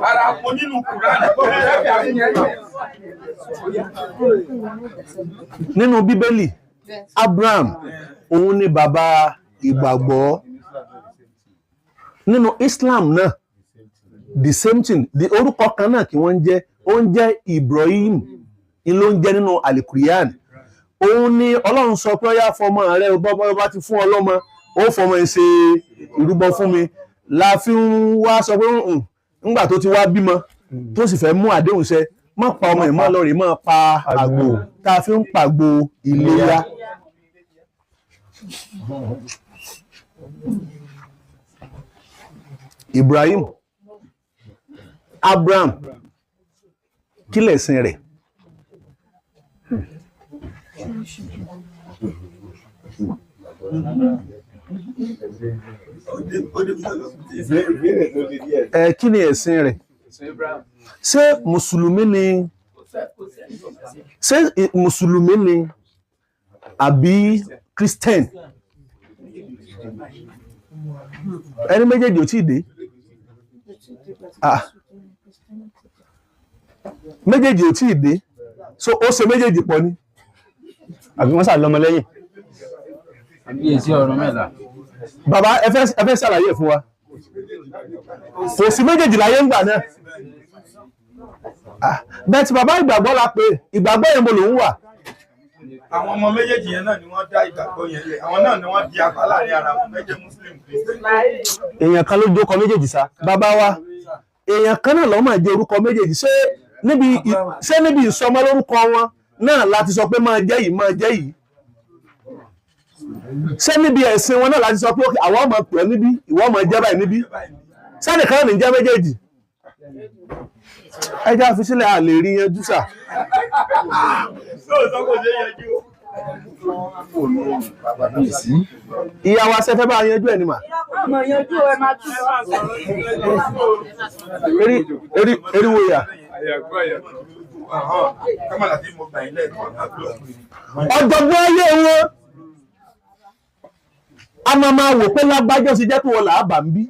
Ara mo nínú Kùránù. Nínú Bíbélì, Abraham òun ni bàbá ìgbàgbọ́. Nínú Islam náà, the same thing, the orúkọ kan náà kí wọ́n ń jẹ́, ó ń jẹ́ Ibrahim ni ló ń jẹ́ nínú Alikurian. Òun ni Ọlọ́run sọ pé ó yá, fọmọ rẹ, bọ́ bá ti fún ọlọ́mọ, ó fọmọ ẹ ṣe ìrúbọ fún mi. La fi ń wá sọ pé ńgbà tó ti wá bímọ tó sì fẹ́ mú àdéhùn ṣẹ, má pa ọmọ ẹ̀, má lọ rè má pa àgbò tá a fi ń pàgbò iléyá. Ibrahim, Abraham, kí lẹ̀sìn rẹ̀? Ìbéèrè tó le díẹ̀. Ẹ kí ni ẹ̀sìn rẹ̀? Ṣé mùsùlùmí ni? Ṣé mùsùlùmí ni àbí Christian? Ẹni méjèèjì ò tí ì dé. Ah. Méjèèjì ò tí ì dé, so ó ṣe méjèèjì pọ̀ ni. Àbí wọ́n sà lọ́mọ lẹ́yìn. Àbíyèsí ọ̀rọ̀ mẹ́ta. Bàbá, ẹ fẹ́ ṣàlàyé ẹ̀ fún wa. Kò sí méjèèjì láyé ńgbà náà. Ah, bẹ́ẹ̀ tí bàbá ìgbàgbọ́ la pé ìgbàgbọ́ yẹn mo lòún wà. Àwọn ọmọ méjèèjì yẹn náà ni wọ́n dá ìgbàgbọ́ yẹn lẹ̀. Àwọn náà ni wọ́n di apá láàrin ara wọn méjì Muslim Christian. Èèyàn kan ló jókòó méjèèjì sá. Bàbá wa, èèyàn kan náà ló máa jẹ orúkọ méjèèjì. Ṣé níbi ìsọmọ lórúkọ wọn náà láti sọ pé máa jẹ́ yìí, máa jẹ́ yìí? Ṣé níbi ẹ̀sìn wọn náà láti sọ pé okay, àwọn ọmọ pẹ̀ níbí, ìwọ ọmọ jẹ́ báyìí níbí? Sẹ́nìkan ní jẹ́ méjèèjì. Ẹ jẹ́ àfi sílẹ̀, a lè rí yanjú sà. Lóòótọ́ kò ṣe é yanjú. Ìyá wa, ṣe fẹ́ bá yanjú ẹ̀ ni mà? Ọmọ yanjú ẹ máa tú. Eriwo yà. Kámàlà tí mo gbà yín lẹ́ẹ̀kan àbúrò. Ọ̀jọ̀gbọ́n ayé wọn a máa máa wò pé lágbájọ́ sì jẹ́ pé wọ́n làá bà ń bí.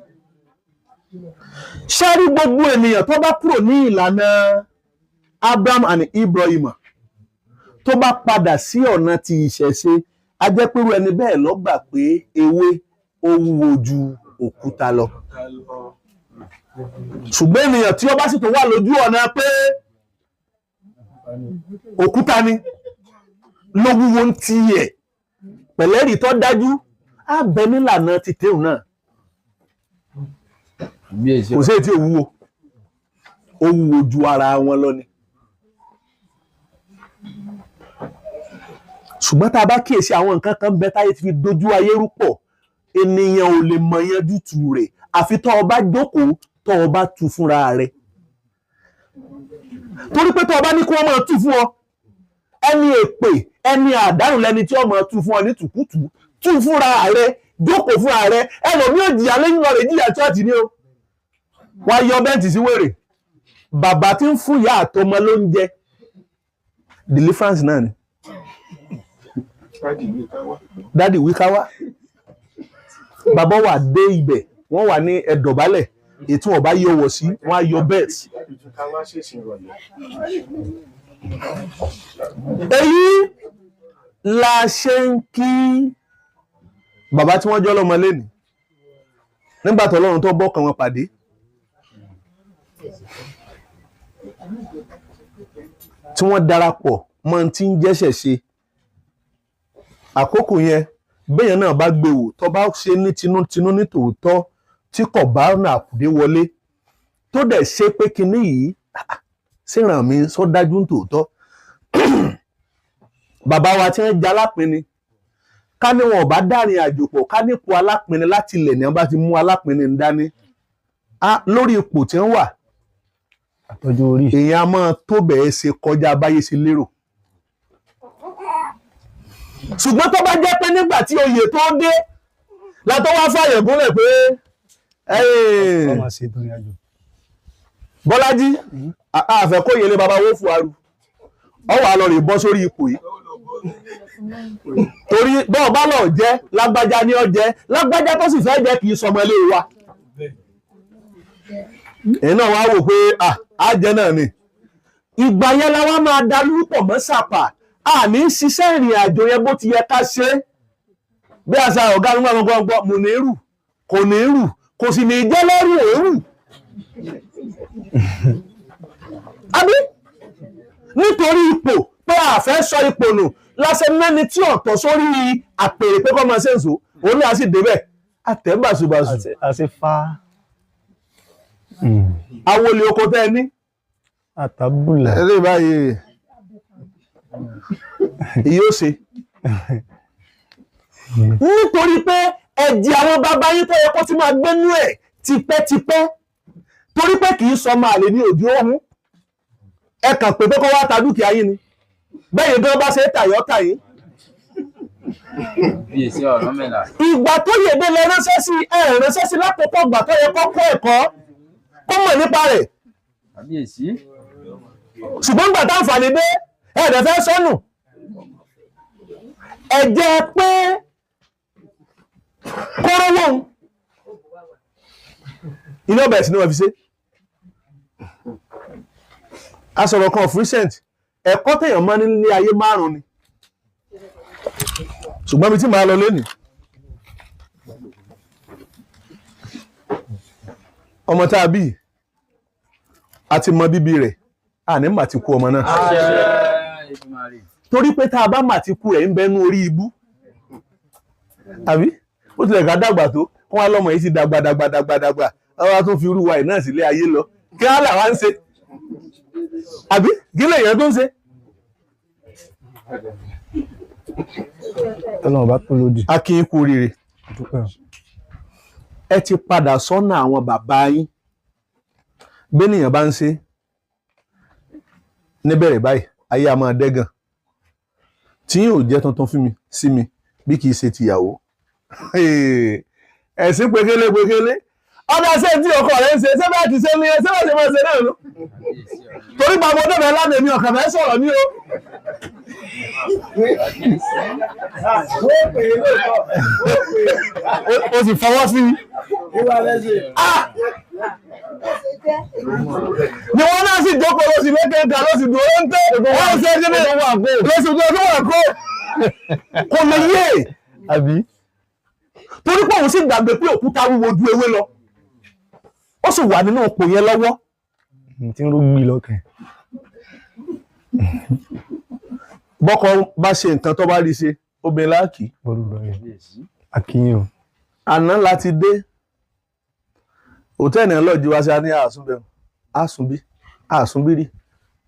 Ṣẹ́rí gbogbo ènìyàn tó bá kúrò ní ìlànà Abraham and Ibrahim tó bá padà sí ọ̀nà ti ìṣẹ̀ṣe, a jẹ́ pé irú ẹni bẹ́ẹ̀ ló gbà pé ewé ó wúwo ju òkúta lọ. Ṣùgbọ́n ènìyàn tí ó bá sì tó wà lójú ọ̀nà pé òkúta ni ló wúwo ń tiẹ̀ pẹ̀lẹ́rì tó dájú, á bẹ nílànà ti téun náà. Kò sí èyí tí ò wúwo, ó wúwo ju ara wọn lọ ni. Ṣùgbọ́n tá a bá kíyèsí, àwọn nǹkan kan bẹ táyé ti fi dojú ayé rú pọ̀, ènìyàn ò lè mọ yanjú tu rẹ̀ àfi tó o bá jókòó, tó o bá tu fúnra rẹ̀, torí pé tó o bá ní kí wọ́n máa tú fún ọ, ẹni èpè, ẹni àdánù lẹni tí ó máa tú fún ọ ní tùkútù. Tú fúnra rẹ̀, jókòó fúnra rẹ̀. Ẹlòmíì ò jìyà lẹ́yìn lọ rẹ̀, jìyà chọ́ọ̀chì ni o, wá yọ bẹ́ǹtì sí wèrè. Bàbá tí ń fún ìyá àtọmọ lóúnjẹ, deliverance náà ni. Dádì wí ká wá, bàbá wà dé ibẹ̀, wọ́n wà ní ẹ̀dọ̀bálẹ̀ ètò ọba yọ wọ̀ sí, wọ́n á yọ bẹ́ẹ̀tì. Èyí la ṣe ń kí bàbá tí wọ́n jọ́ lọ́mọ lẹ́nu nígbà tó Ọlọ́run tó bọ́kàn wọn pàdé. Tí wọ́n darapọ̀ mọ́ tí ń jẹ́sẹ̀ ṣe àkókò yẹn, béèyàn náà bá gbé wò, tó bá ṣe ní tinútinú ní tòótọ́, tí kò bá ọ̀nà àkùdé wọlé, tó dẹ̀ ṣe pé kinní yìí ṣèràn mi sọ dájú ní tòótọ́. Bàbá wa tí wọ́n jẹ́ alápinni, ká ní wọn ò bá dárin àjò pọ̀, ká nípò alápinni láti ilẹ̀ ní wọ́n bá ti mú alápinni ń dání lórí ipò tí wọ́n wà. Àtọ́jú orí. Èèyàn á máa tó bẹ̀ẹ́ ṣe kọjá báyé ṣe lérò. Ṣùgbọ́n tó bá jẹ́ pé nígbà tí oyè tó dé látọ́ wá fàyè gúnlẹ̀ pé Ọmọ ṣe ìtòrìn àjò. Bọ́lájí àfẹ́ kó yẹlé baba wó fún aru ọwọ́ àlọ́ rè bọ́ sórí ipò yìí, torí bọ́ọ̀ bá lọ jẹ́ lágbájá ní ọjẹ́ lágbájá tó sì fẹ́ jẹ́ kì í sọmọ ilé wa. Èyí náà wá wò pé á jẹ́ náà ni. Ìgbà yẹn la wá máa darúpọ̀ mọ́ sàpà, àní ṣiṣẹ́ ìrìn àjò yẹn bó ti yẹ ká ṣe é. Bí àṣà ọ̀gá ló ń gbọ́ gbọ́ mò ní rù, kò ní rù, kò sì ní jẹ́ lẹ́rù òórù. Àbí nítorí ipò pé a fẹ́ sọ ipò nù lásẹ̀ mẹ́ni tí ọ̀tọ̀ sórí àpèrè pé kọ́ máa ṣe ń sọ òun náà sì débẹ̀ àtẹ̀ bàṣubàṣu. Àṣẹ fa. Awolè oko tẹ́ ẹ ní. Àtàbùlà. Ẹlẹ́ báyìí èyí ó ṣe nítorí pé ẹ̀jẹ̀ àwọn bàbá yín tó yẹ kó ti máa gbénú ẹ̀ tipẹ́tipẹ́, torí pé kì í sọ máa lè ní òdi òhun, ẹ kàn pé pé kó wá ta dúkìá yín ni bẹ́ẹ̀ bí wọ́n bá ṣe é tàyọ́ tà yín. Ìgbà tó yèdè lẹ ránṣẹ́ sí ẹ, ránṣẹ́ sí lákòókò ìgbà tó yẹ kó kọ́ ẹ̀kọ́, kó mọ̀ nípa rẹ̀. Ṣùgbọ́n gbà táǹfààní dé, ẹ̀ẹ́dẹ̀ fẹ́ sọnù ẹ̀jẹ̀ pé kórówó ilé ọbẹ̀ sí ni wọ́n fi ṣe. A sọ̀rọ̀ kan of recent, ẹ̀kọ́ téèyàn máa ní ní ayé márùn-ún ni, ṣùgbọ́n mi tí màá lọ lénìí, Ọmọ tá a bí, a ti mọ bíbí rẹ̀, àní mà ti kú ọmọ náà. Àṣẹ Èdùmàrè. Torí pé tá a bá mà ti kú rẹ̀, ń bẹnu orí ibú. Àbí ó tilẹ̀ ká dàgbà tó kó wá lọ́mọ yìí ti dàgbà dàgbà dàgbà dàgbà, wọ́n tún fi irú wa yìí náà sílé ayé lọ, kí á là wá ń ṣe? Àbí kí lèèyàn tó ń ṣe? Tọ́lọ́run bá tó lòdì. A kì í kú oríire. Dúpẹ́ o. Ẹ ti padà sọ́nà àwọn bàbá yín. Bẹ́nìyàn bá ń ṣe níbẹ̀rẹ̀ báyìí, ayé a máa dẹ́gàn tí yóò jẹ́ tuntun fún mi sí mi bí kì í ṣe tìyàwó. Ẹ̀sìn pekele pekele ọ̀dà ṣé tí ọkọ rẹ̀ ń ṣe, ṣé bá ti ṣe ní ẹ, ṣé bá ṣe máa ṣe náà ló torí bàbá ọdọ́ bẹ́ẹ̀ lánàá, èmi ọ̀kàn fẹ́ sọ̀rọ̀ ní o. O sì fọwọ́ sí i. Ah! Ni wọn náà sì jókòó ló sì lékè ká ló sì dúró ń tẹ wọn ṣe é kíni ló sì dúró tó wà kó kò lè yé. Àbí. Torí pé òun sì gbàgbé pé òkúta wúwo ju ewé lọ, ó sì wà nínú òpó yẹn lọ́wọ́. Tí ń rúgbì lọ́kàn. Bọ́kọ bá ṣe nǹkan tó bá rí ṣe, obìnrin láàkì. Orúkọ yẹn. Akínyìn o. Àná láti dé òtẹ́ẹ̀nì ọlọ́ọ̀jì wá sí a ní àsúnbẹ̀ àsúnbí àsúnbírí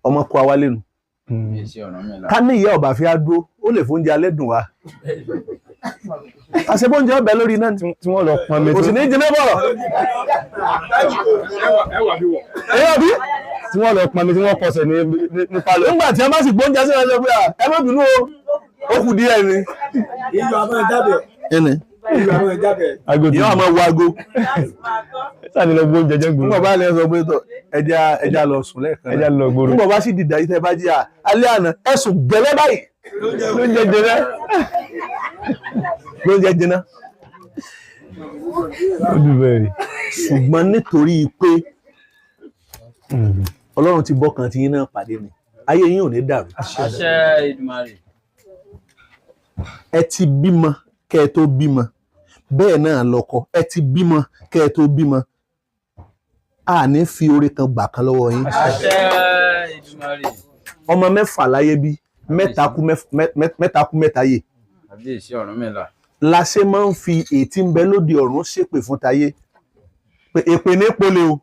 ọmọ kó awálé nu. Kábíyèsí Ọ̀rúnmìlà. Ká ní ìyá ọba fi á dúró, ó lè fóúnjẹ alẹ́ dùn wá, àṣebóúnjẹ ọbẹ̀ lórí iná ni. Tí wọ́n lọ pọn mi. Kò sì ní jiná bọ̀rọ̀. Ẹwà bí wọ̀. Èyí àbí. Tí wọ́n lọ pọn mi, tí wọ́n kọsẹ̀ ní pálọ̀. Nígbà tí a bá sì gbóúnjẹ sí ẹjọ́ pé à, ẹ má bínú o, ó kù díẹ̀ ni. Iyọ̀ àmọ́ jábẹ̀. Ẹnì. Iyọ̀ àmọ́ jábẹ̀. Aago Ìyá àmọ́ wo aago. Sani lọ gbóúnjẹ jẹ́ gbòòrò. Nígbà bá lè sọ pé tọ, ẹja ẹja lọ sùn lẹ́ẹ̀kan. Ẹja lọ gbòòrò. Nígbà bá sì dìda yìí, tẹ́ bá jí à alẹ́ àná, ẹ̀sùn gẹ́lẹ́ báyìí. Ló ń jẹ jẹ. Lóúnjẹ jiná. Ó dùn bẹ́ẹ̀ rí. Ṣùgbọ́n nítorí pé Ọlọ́run ti bọ́kàn tí yín náà pàdé ni, ayé yín ò ní dàrú. Àṣẹ Èdùmàrè. Ẹ ti bímọ kẹ́ ẹ tó bímọ, bẹ́ẹ̀ náà lọ́kọ, ẹ ti bímọ kẹ́ ẹ tó bímọ, a ní fi oore kan gbà kan lọ́wọ́ yín. Àṣẹ Èdùmàrè. Ọmọ mẹ́fà láyé bí, mẹ́ta kú, mẹ́ta kú, mẹ́ta yè. Kábíyèsí Ọ̀rúnmìlà. La ṣe máa ń fi ètí ń bẹ lóde ọ̀run ṣépè fún tayé pé èpè ní pole o,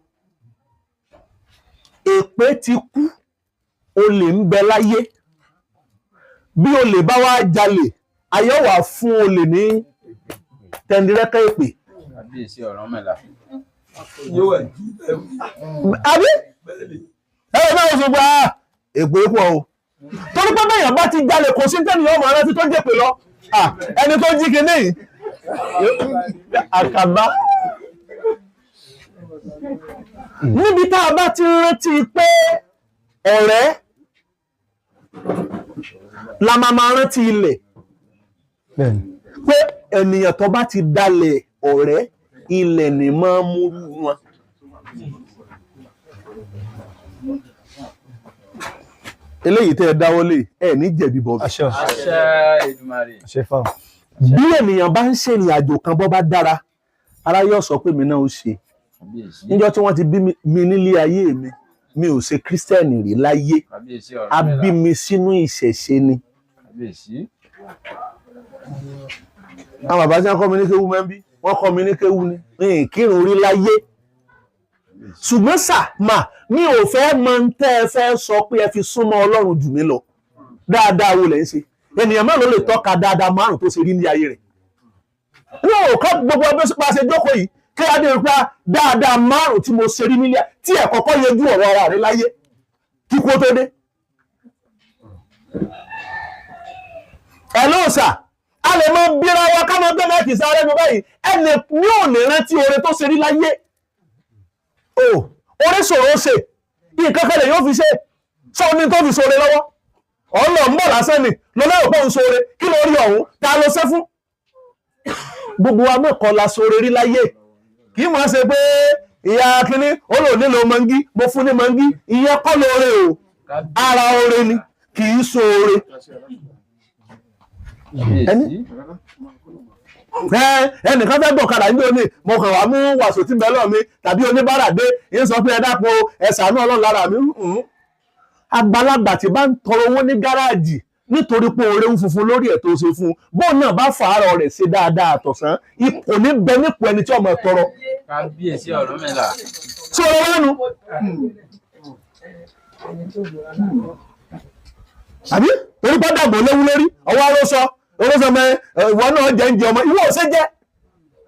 èpè ti kú, olè ń bẹ láyé. Bí olè bá wá jalè, ayé wà fún olè ní tẹndirẹ́kẹ́ èpè. Kábíyèsí Ọ̀rúnmìlà. Yóò wà jí. Àbí ẹ̀rọ náà sọ pé ah, èpè pọ̀ o, torí pé bẹ́yàn bá ti jalè, kò sí tẹ́nìyàn ọmọ rántí tó jẹ́ pé lọ. Ah, ẹni tó jí kinní yìí, Àkàbá. Níbi tá a bá ti rántí pé ọ̀rẹ́ la máa máa rántí ilẹ̀. Bẹ́ẹ̀ni. Pé ènìyàn tó bá ti dalẹ̀ ọ̀rẹ́, ilẹ̀ ní máa múrú wọn. Eléyìí tẹ́ ẹ dáwọ́lé, ẹ ní jẹ̀bi bọ̀bì. Àṣẹ. Àṣẹ Èdùmàrè. Àṣẹ fáwọn. Bí ènìyàn bá ń ṣèrìn àjò kan, bọ́ bá dára, ara yóò sọ pé mi náà ó ṣe. Kábíyèsí. Níjọ́ tí wọ́n ti bí mi nílé ayé mi, mi ò ṣe kírísítẹ́nì rí láyé. Kábíyèsí A bí Ọ̀rúnmìlà. mi sínú ìṣẹ̀ṣe ni. Kábíyèsí. Àwọn bàbá tí wọ́n kọ́ mi ní kéwú máa ń bí wọ́n kọ́ mi ní kéwú ni mi ì kírun rí láyé. Ṣùgbọ́n sà mà, mi ò fẹ́ mọ ń tẹ́ ẹ fẹ́ sọ pé ẹ fi súnmọ́ Ọlọ́run jù mí lọ. Dáadáa wo lẹ̀ ń ṣe? Ènìyàn mélòó lè tọ́ka dáadáa márùn tó ṣe rí ní ayé rẹ̀? Ní òkọ́ gbogbo ẹgbẹ́ bá ṣe jókòó yìí, kí á dé pa dáadáa márùn tí mo ṣe rí nílé tí ẹ̀ kọ́kọ́ yẹjú ọ̀rọ̀ ara rẹ̀ láyé kí kú ó tó dé. Ẹ ló sà, a lè mọ bíra wa ká mọ gbẹ́mọ̀ kì í sáré mi báyìí, ẹnì ní ò lè rántí oore tó ṣe rí láyé o. Oore ṣòro ó ṣe, nǹkan kan lè yóò fi ṣe sọ ní tó fi ṣoore lọ́wọ́ ọ̀nà ń bọ̀ lásán ni lọ́lọ́ òpó ń ṣoore, kí ló rí ọ̀hún ta ló ṣe fún. Gbogbo wa mọ̀kọ́ la ṣoore rí láyé. Kì í mọ̀ ṣe pé ìyá kínní ó lò nílò mọ́ngí, mo fún ní mọ́ngí, ìyẹn kọ́ lóore o. Ara oore ni, kì í ṣoore. Kábíyèsí. Ẹnìkan fẹ́ gbọ̀kadà ní òní, mo kàn wá mú wàsó tí ń bẹ lọ́ọ̀ mi tàbí oníbàárà dé yín sọ pé ẹ dákun o, ẹ ṣàánú Ọlọ́run lára mi. Àgbàlagbà tí bá ń tọrọ owó ní gáràjì nítorí pé oore ń funfun lórí ẹ̀ tó ṣe fún un, bóun náà bá fàárọ̀ rẹ̀ ṣe dáadáa àtọ̀sán, kò ní bẹ nípò ẹni tí ọmọ tọrọ. Kábíyèsí Ọ̀rúnmìlà. Tí ọ̀rọ̀ wánu. Àbí torí pé dàgbò léwu lórí ọwọ́ arósọ arósọ mọ ìwọ náà jẹ ń jẹ ọmọ ìwọ ò ṣe jẹ,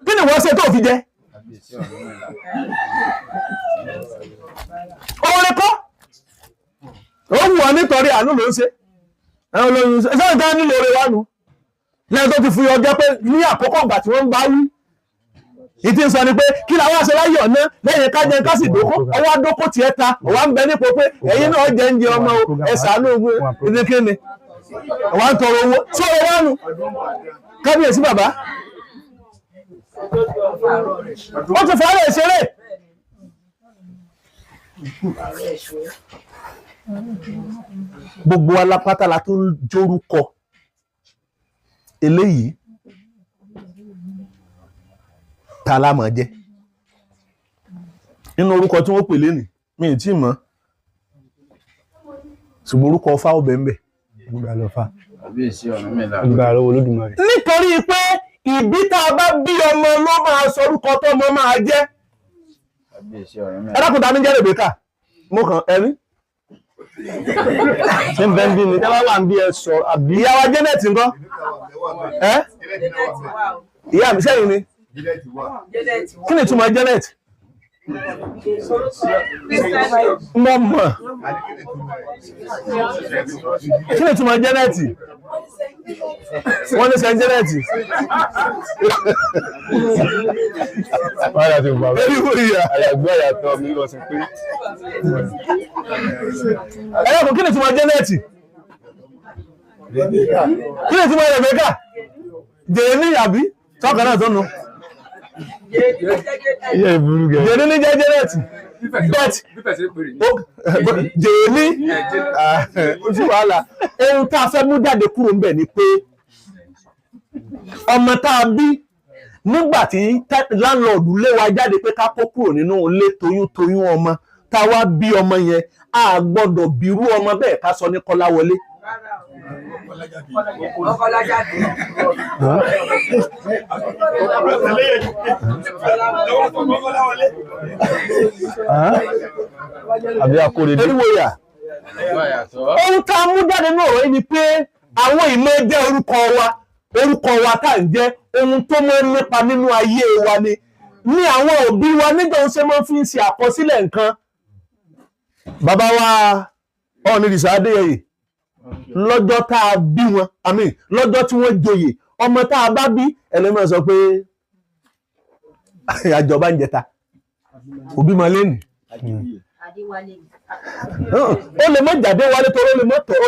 kí ni ìwọ ṣe tó fi jẹ? Kábíyèsí Ọ̀rúnmìlà. Oore kọ́ ó wù ọ́ nítorí àánú ló ń ṣe sẹ́yìn tá nílò oore wánu lẹ́yìn tó ti fi ọjọ́ pé ní àkókò ìgbà tí wọ́n ń bá wí ìtì ń sọ ni pé kí làwọn aṣọ láyé ọ̀nà lẹ́yìn ká jẹun ká sì dókó, ọwọ́ adókó tiẹ̀ ta ọwọ́ ń bẹ nípò pé ẹ̀yin náà jẹ ń jẹ ọmọ o, ẹ ṣàánú ogun ẹnikẹ́ni ọwọ́ ń tọrọ owó tí ọ̀rọ̀ wá nu. Kábíyèsí bàbá ó ti fàárẹ̀ ìṣeré. Gbogbo alápátá la tó ń jórúkọ eléyìí ta la mọ̀ jẹ́ nínú orúkọ tí wọ́n pè lénìí, mi ì tí mọ̀, ṣùgbọ́n orúkọ Ọfá ọbẹ̀ ń bẹ. Gbà lọ fa. Kábíyèsí Ọ̀rúnmìlà. Gbà lọ́wọ́ Olódùmarè. Nítorí pé ìbí tá a bá bí ọmọ ló máa sọ orúkọ tọ́mọ máa jẹ́. Kábíyèsí Ọ̀rúnmìlà. Ẹ dákun, ta ní jẹ́ Rèbékà? Mo kàn ẹni. Ṣé ń bẹ́ ń bí ni? Tẹ́ bá wà ń bí ẹ sọ àbí. Ìyá wa Janet ńkọ́? Ẹ ìyá mi sẹ́yìn ni, kí ni ìtumọ̀ Janet? Mo mọ̀ kí ni ìtumọ̀ Janet. Wọ́n ní sẹ́yìn Janet. Wọ́n á ti wà bẹ́ẹ̀. Eriwo ìyá. Àyàgbé àyàtọ̀ mi lọ sí pé. Ẹ dákun, kí ni ìtumọ̀ Janet? Kí ni ìtumọ̀ Rebecca? Jèrè àbí tọkàn náà tó nu. Iye ìburú gẹ̀. Jèrè ní jẹ́ Janet but jèrè ní ojú wàhálà. Ohun tá a fẹ́ mú jáde kúrò ńbẹ̀ ni pé ọmọ tá a bí nígbà tí láńlọ́ọ̀dù lé wa jáde pé ká kó kúrò nínú ilé toyún toyún, ọmọ tá a wá bí ọmọ yẹn, a gbọ́dọ̀ bírú ọmọ bẹ́ẹ̀ ká sọ ní Kọ́láwọlé. Àbí akóredé. Eriwo yà. Àyàgbé àyàtọ̀. Ohun tá a mú jáde ní ọ̀rọ̀ yìí ni pé àwọn ìmọ̀ jẹ́ orúkọ wa, orúkọ wa tá à ń jẹ́, ohun tó máa ń nípa nínú ayé wa ni ní àwọn òbí wa nígbà ó ṣe máa ń fi ń ṣe àkọsílẹ̀ nǹkan. Bàbá wa Ọ̀nìrìṣà Adéyẹyè, lọ́jọ́ tá a bí wọn, àmì lọ́jọ́ tí wọ́n joyè, ọmọ tá a bá bí ẹlẹ́mọ̀ sọ pé àjọba ń jẹta òbí mọ lẹ́nu, ó lè mọ jáde wálé torí ó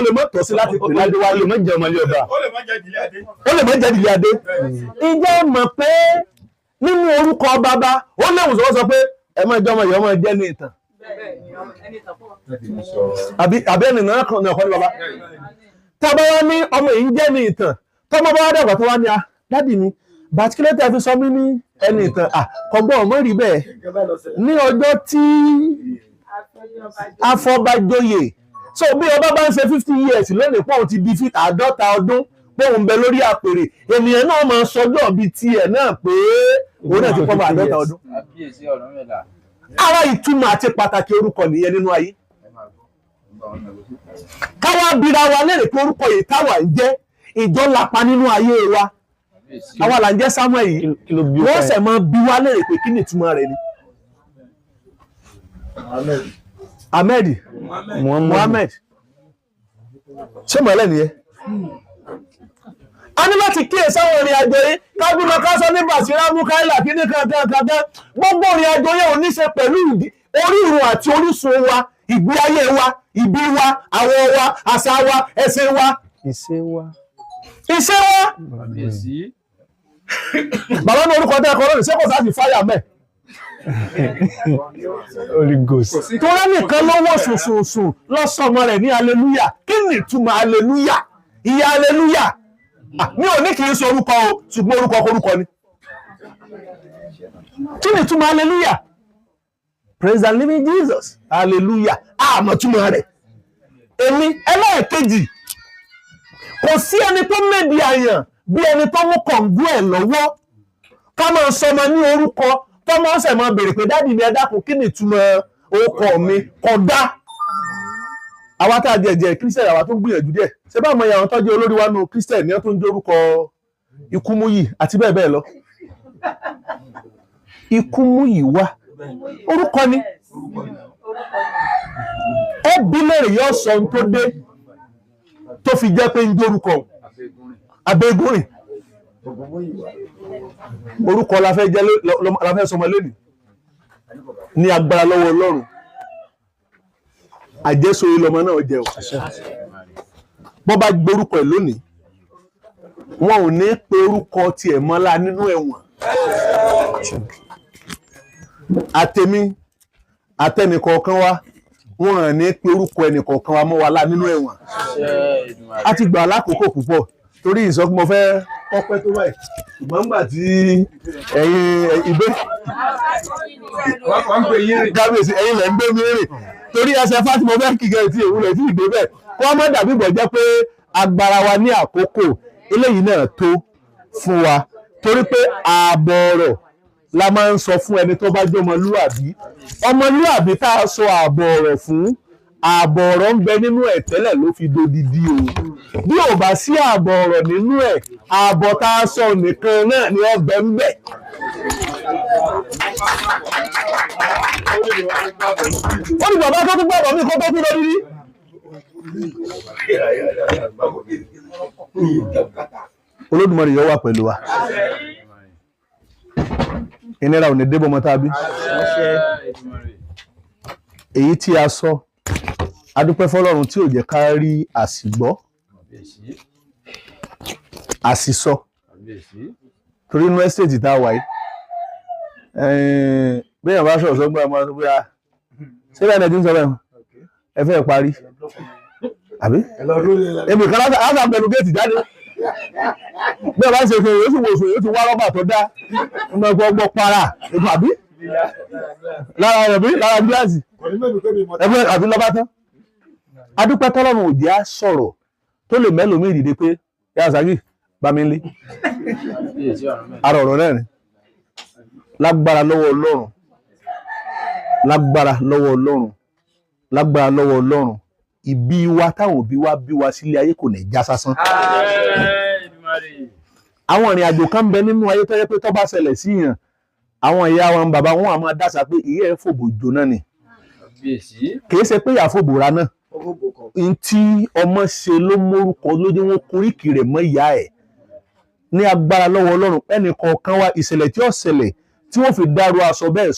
lè mọ tọ́ sí láti pè ládéwálé. Ó lè mọ jẹ́ ọmọlé ọba. Ó lè má jẹ́ ìdílé adé. Ó lè mọ jáde adé. Ǹjẹ́ ẹ mọ̀ pé nínú orúkọ bàbá ó léwu sọ sọ pé ẹ máa jẹ́ ọmọ ìyá ọmọ jẹ́ ní ìtàn àbí ẹnì náà kan náà kọ́ ní bàbá tá a bá wá ní ọmọ yìí ń jẹ́ ní ìtàn, tọ́mọ bá wá dàgbà tó wá ní a dádì mi bàtíkílẹ́tà fi sọ mí ní ẹni ìtàn àkọ́gbọ́n ọmọ rí bẹ́ẹ̀ ní ọjọ́ tí afọbajọyè. So bí ọba bá ń ṣe 50 years lónìí, pọ́ùn ti di 50 ọdún pọ́ùn ń bẹ lórí àpèrè, ènìyàn náà máa sọjọ́ bíi tiẹ̀ náà pé òun náà ti pọ́ bá 50 ọdún. Kábíyèsí Ọ̀rúnmìlà. Ara ìtumọ̀ àti pàtàkì orúkọ nìyẹn nínú ayé. Káwá bira wa léèrè pé orúkọ yìí táwa ń jẹ́, ìjọ lapa nínú ayé wa. Kábíyèsí. Àwa là ń jẹ́ Samuel yìí, Kí ló bí ó wọ́n fẹ́? sẹ̀ máa bi wá léèrè pé kí ni ìtumọ̀ rẹ̀ ni. Ahmed. Muhammad. Muhammed, ṣé mọ̀lẹ́ nìyẹn? A ní láti kíyè sáwọn ìrìn àjò yìí kábímọ kásán ní Bàṣírá Mukaila kíní kankan kankan. Gbogbo ìrìn àjò yẹn ò ní ṣe pẹ̀lú orírun àti orísun wa, ìgbé ayé wa, ìbí wa, àwọ̀ wa, àṣà wa, ẹ̀sìn wa, Ìṣe wa. iṣẹ́ wa. Kábíyèsí. Bàbá mi, orúkọ tẹ́ ẹ kọ́ lónìí, ṣé kò sáà sì fáyà mẹ́? Holy Ghost. Torí nìkan ló wọ̀ sùnsùnsùn lọ́sọ̀mọ rẹ̀ ní aleluya. Kí ni ìtumọ̀ aleluya? Ìyá aleluya. Mi ò ní kì í ṣe orúkọ o, ṣùgbọ́n orúkọ korúkọ ni. Kí ni túmọ̀ hallelujah? Praise the living Jesus, hallelujah. Àmọ́ túmọ̀ rẹ̀. Èmi ẹlẹ́ẹ̀kejì, kò sí ẹni tó médi àyàn bí ẹni tó mú kọ̀ǹgú ẹ̀ lọ́wọ́. Ká máa sọmọ ní orúkọ tó máa ń sẹ̀ máa béèrè pé daddy mi, ẹ dákun, kí ni ìtumọ̀ orúkọ mi? Kódà àwa tá a jẹ jẹ Christian, àwa tó ń gbìyànjú díẹ̀, ṣé bá àmọ́ àwọn tọ́jú olórí wa nù Christian ní wọ́n tó ń jórúkọ Ikúmúyì àti bẹ́ẹ̀ bẹ́ẹ̀ lọ. Ikúmúyì wá, orúkọ ni. Ó bí lèrè, yóò sọ ohun tó dé tó fi jẹ́ pé ń jórúkọ abẹ́gúnrìn. Orúkọ la fẹ́ jẹ́, la fẹ́ sọmọ lónìí. Ní agbára lọ́wọ́ Ọlọ́run, àjẹsórí lọmọ náà jẹ o. Bọ́ bá gborúkọ ẹ̀ lónìí, wọn ò ní pe orúkọ tiẹ̀ mọ́lá nínú ẹ̀wọ̀n. Àtẹ̀mí àtẹnìkọ̀ọ̀kan wa, wọn ò ní pe orúkọ ẹnìkọ̀ọ̀kan wa mọ́ wa lá nínú ẹ̀wọ̀n. A ti gbà lákòókò púpọ̀ torí ìsọfún mo fẹ́ kọ́pẹ́ tó báyìí, ṣùgbọ́n nígbà tí ẹ̀yin ìgbé Wọ́n ń pè yín rìn. Kábíyèsí, ẹ̀yin lẹ̀ ń gbé mi rìn torí ẹsẹ̀ fátìmọ̀ fẹ́ kíkẹ́ tí èwúrẹ́ tí ìgbé bẹ́ẹ̀ kó má dàbí bọ̀ jẹ́ pé agbára wa ní àkókò eléyìí náà tó fún wa, torí pé ààbọ̀ ọ̀rọ̀ la máa ń sọ fún ẹni tó bá jẹ́ ọmọlúàbí. Ọmọlúàbí tá a sọ ààbọ̀ ọ̀rọ̀ fún, ààbọ̀ ọ̀rọ̀ ń bẹ nínú ẹ̀ tẹ́lẹ̀ ló fi dodidi o. Bí ò bá sí ààbọ̀ ọ̀rọ̀ nínú ẹ̀, ààbọ̀ tá a sọ nìkan náà ni ọbẹ̀ ń bẹ. Ó ní bàbá tó tún gbàgbọ́ mi kó tó tún lórí. Olódùmarè yóò wà pẹ̀lú wa. Ìnira ò ní débọ̀ mọ́ tàbí èyí tí a sọ. Adúpẹ́ fọlọ́run tí ò jẹ́ ká rí àsìgbọ́ àsìsọ, torí inú estate tá a wà yìí, bẹ́ẹ̀ bá sọ̀rọ̀ sọ́gbọ́n àmọ́ sọ pé a ṣé bẹ́ẹ̀ ni ẹ ti ń sọ bẹ́ẹ̀, ẹ fẹ́ parí àbí èmi kan láti pẹ̀lú géètì jáde. Bẹ́ẹ̀ bá ṣe fèrè, yóò sì wòsàn, yóò ti wá rọ́bà tó dá ọmọ ẹgbẹ́ ọgbọ́ para ètò àbí lára rẹ̀ bí lára gíláàsì ẹgbẹ́ àbí lọ́ba tán. Adúpẹ́ tọ́lọ́run òjì á sọ̀rọ̀ tó lè mẹ́lòmíì dìde pé yà sàgì bá mi lé ara ọ̀rọ̀ náà ni. Lágbára lọ́wọ́ Ọlọ́run, lágbára lọ́wọ́ Ọlọ́run, lágbára lọ́wọ́ Ọlọ́run, ìbí wa táwọn òbí wa bí wa sílé ayé kò ní já sásán. Àwọn ìrìn àjò kan bẹ nínú ayé tó yẹ pé tó bá ṣẹlẹ̀ sí yàn, àwọn ìyá wọn, bàbá wọn á máa dáṣà pé ìyá ẹ̀ fòbò jóná ni. Kìí ṣe pé ìyá fòbò ra náà, n tí ọmọ ṣe ló mórúkọ lójú wọn koríkì rẹ̀ mọ́ ìyá ẹ̀. Ní agbára lọ́wọ́ Ọlọ́run, ẹnì kọ̀ọ̀kan wa, ìṣẹ̀lẹ̀ tí ó ṣẹlẹ̀ tí wọ́n fi dárú aṣọ bẹ́ẹ̀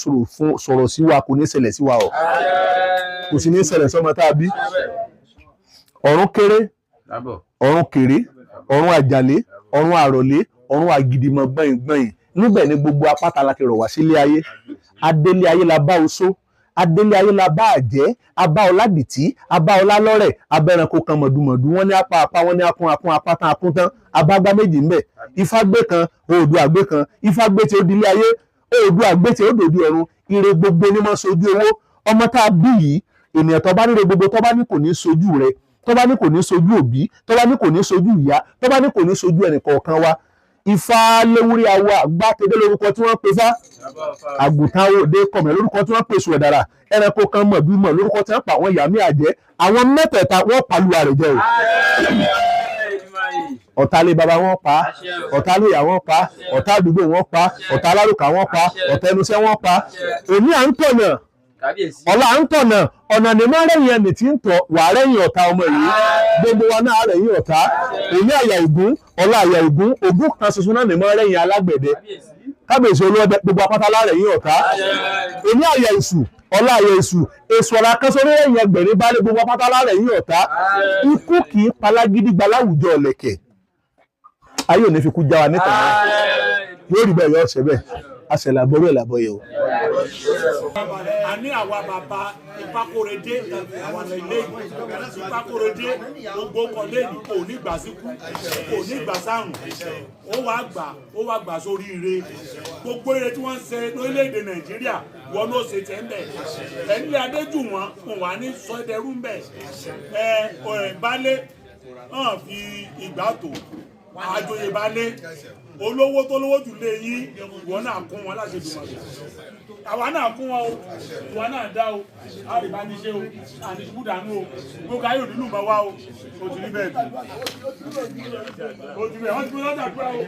sọ̀rọ̀ sí wa kò ní ṣẹlẹ̀ sí wa o, kò sì ní ṣẹlẹ̀ sọ́mọ tá a bí. Ọ̀run kéré, ọ̀run kéré, ọ̀run àjàlé, ọ̀run àrọ̀lé, ọ̀run àgìdìmọ̀ gbọ̀nyìngbọ̀nyìn, níbẹ̀ ni gbogbo apáta la ti rọ̀ wá sílé ayé. Adélé ayé la bá oṣó, adélé ayé la bá àjẹ́, abá ọládìtì, abá ọlálọ́rẹ̀, abẹ́ranko kan mọ̀dùmọ̀dù, wọ́n ní apá apá, wọ́n ní akún akún, apá tán akún tán, abágbá méjì ń bẹ, ifá gbé kan, oòdùà gbé kan. Ifá gbé tí ó dilé ayé, oòdùà gbé tí ó dòdì ọ̀run. Ire gbogbo ni mọ́ sojú owó. Ọmọ tá a bí yìí, ènìyàn tó bá níre gbogbo, tó bá ní kò ní sojú rẹ, tó bá ní kò ní sojú òbí, tó bá ní kò ní sojú ìyá, tó bá ní kò ní sojú ẹnìkọ̀ọ̀kan wa. Ifá léwúrí awọ àgbá tẹdẹ lórúkọ tí wọ́n pe fá, àgùntàn òde kọmọ lórúkọ tí wọ́n pe sùn ẹ̀dàrà, ẹranko kan mọ̀dúmọ̀ lórúkọ tí wọ́n pa àwọn ìyàmí àjẹ́. Àwọn mẹ́tẹ̀ẹ̀ta wọ́n pàlùwà rẹ̀ jẹ́ o. Ọ̀tá lé baba wọn pa, ọ̀tá lé ìyá wọn pa, ọ̀tá àdúgbò wọn pa, ọ̀tá alárùkà wọn pa, ọ̀tá ẹnuṣẹ́ wọn pa. Òní à ń tọ̀nà, ọ̀la à ń tọ̀nà, ọ̀nà ní má rẹ̀yìn ẹni tí ń tọ̀ wà rẹ̀yìn ọ̀tá ọmọ yìí. Gbogbo wa náà rẹ̀yìn ọ̀tá. Òní àyà ògún, ọ̀la àyà ògún, ògún kan ṣoṣo náà ní má rẹ̀yìn alágbẹ̀dẹ. Kábíyèsí olúwọ́dẹ, gbogbo apáta lárẹ̀yìn ọ̀tá. Òní àyà èṣù, ọ̀la àyà èṣù, èṣù ọ̀la kan sórí ẹ̀yìn ẹgbẹ̀rin balẹ̀, gbogbo apáta lárẹ̀yìn ọ̀tá. Ikú kì í palágídígba láwùjọ ọ̀lẹ̀kẹ̀. Ayé ò ní fi kú já wa níta. Yóò rí bẹ́ẹ̀, yóò ṣe bẹ́ẹ̀. Àṣẹlàbọrú ẹ̀ làbọ̀yẹ̀ o. A ní àwa bàbá Ìpákòrédé, àwọn ilé Ìpákòrédé gbogbo kan lẹ́nu kò ní gbà síkú, kò ní gbà sárùn, ó wá gbà, ó wá gbà sórí ire. Gbogbo ire tí wọ́n ń ṣe lórílẹ̀‐èdè Nàìjíríà, wọn ló ṣe tẹ́ ń bẹ̀. Ẹ̀ńlẹ̀ Adéjùwọ̀n kò wá ní sọ́dẹ̀rú ń bẹ̀. Ẹ ẹ̀ balẹ̀ hàn fi ìgbà tó àjòyè balẹ̀ olówó tó lówó jù lé yín, ìwọ náà kún wọn láṣẹ dùnmọ̀lẹ́, àwa náà kún wọn o, ìwọ náà dá o, àrìbáníṣe o, àníṣubúdànù o, gbogbo ayé òdìlú mọ wá o, o ti rí bẹ́ẹ̀ bí o ti bẹ́ẹ̀ wọ́n ti gbé lọ́dà gbé o.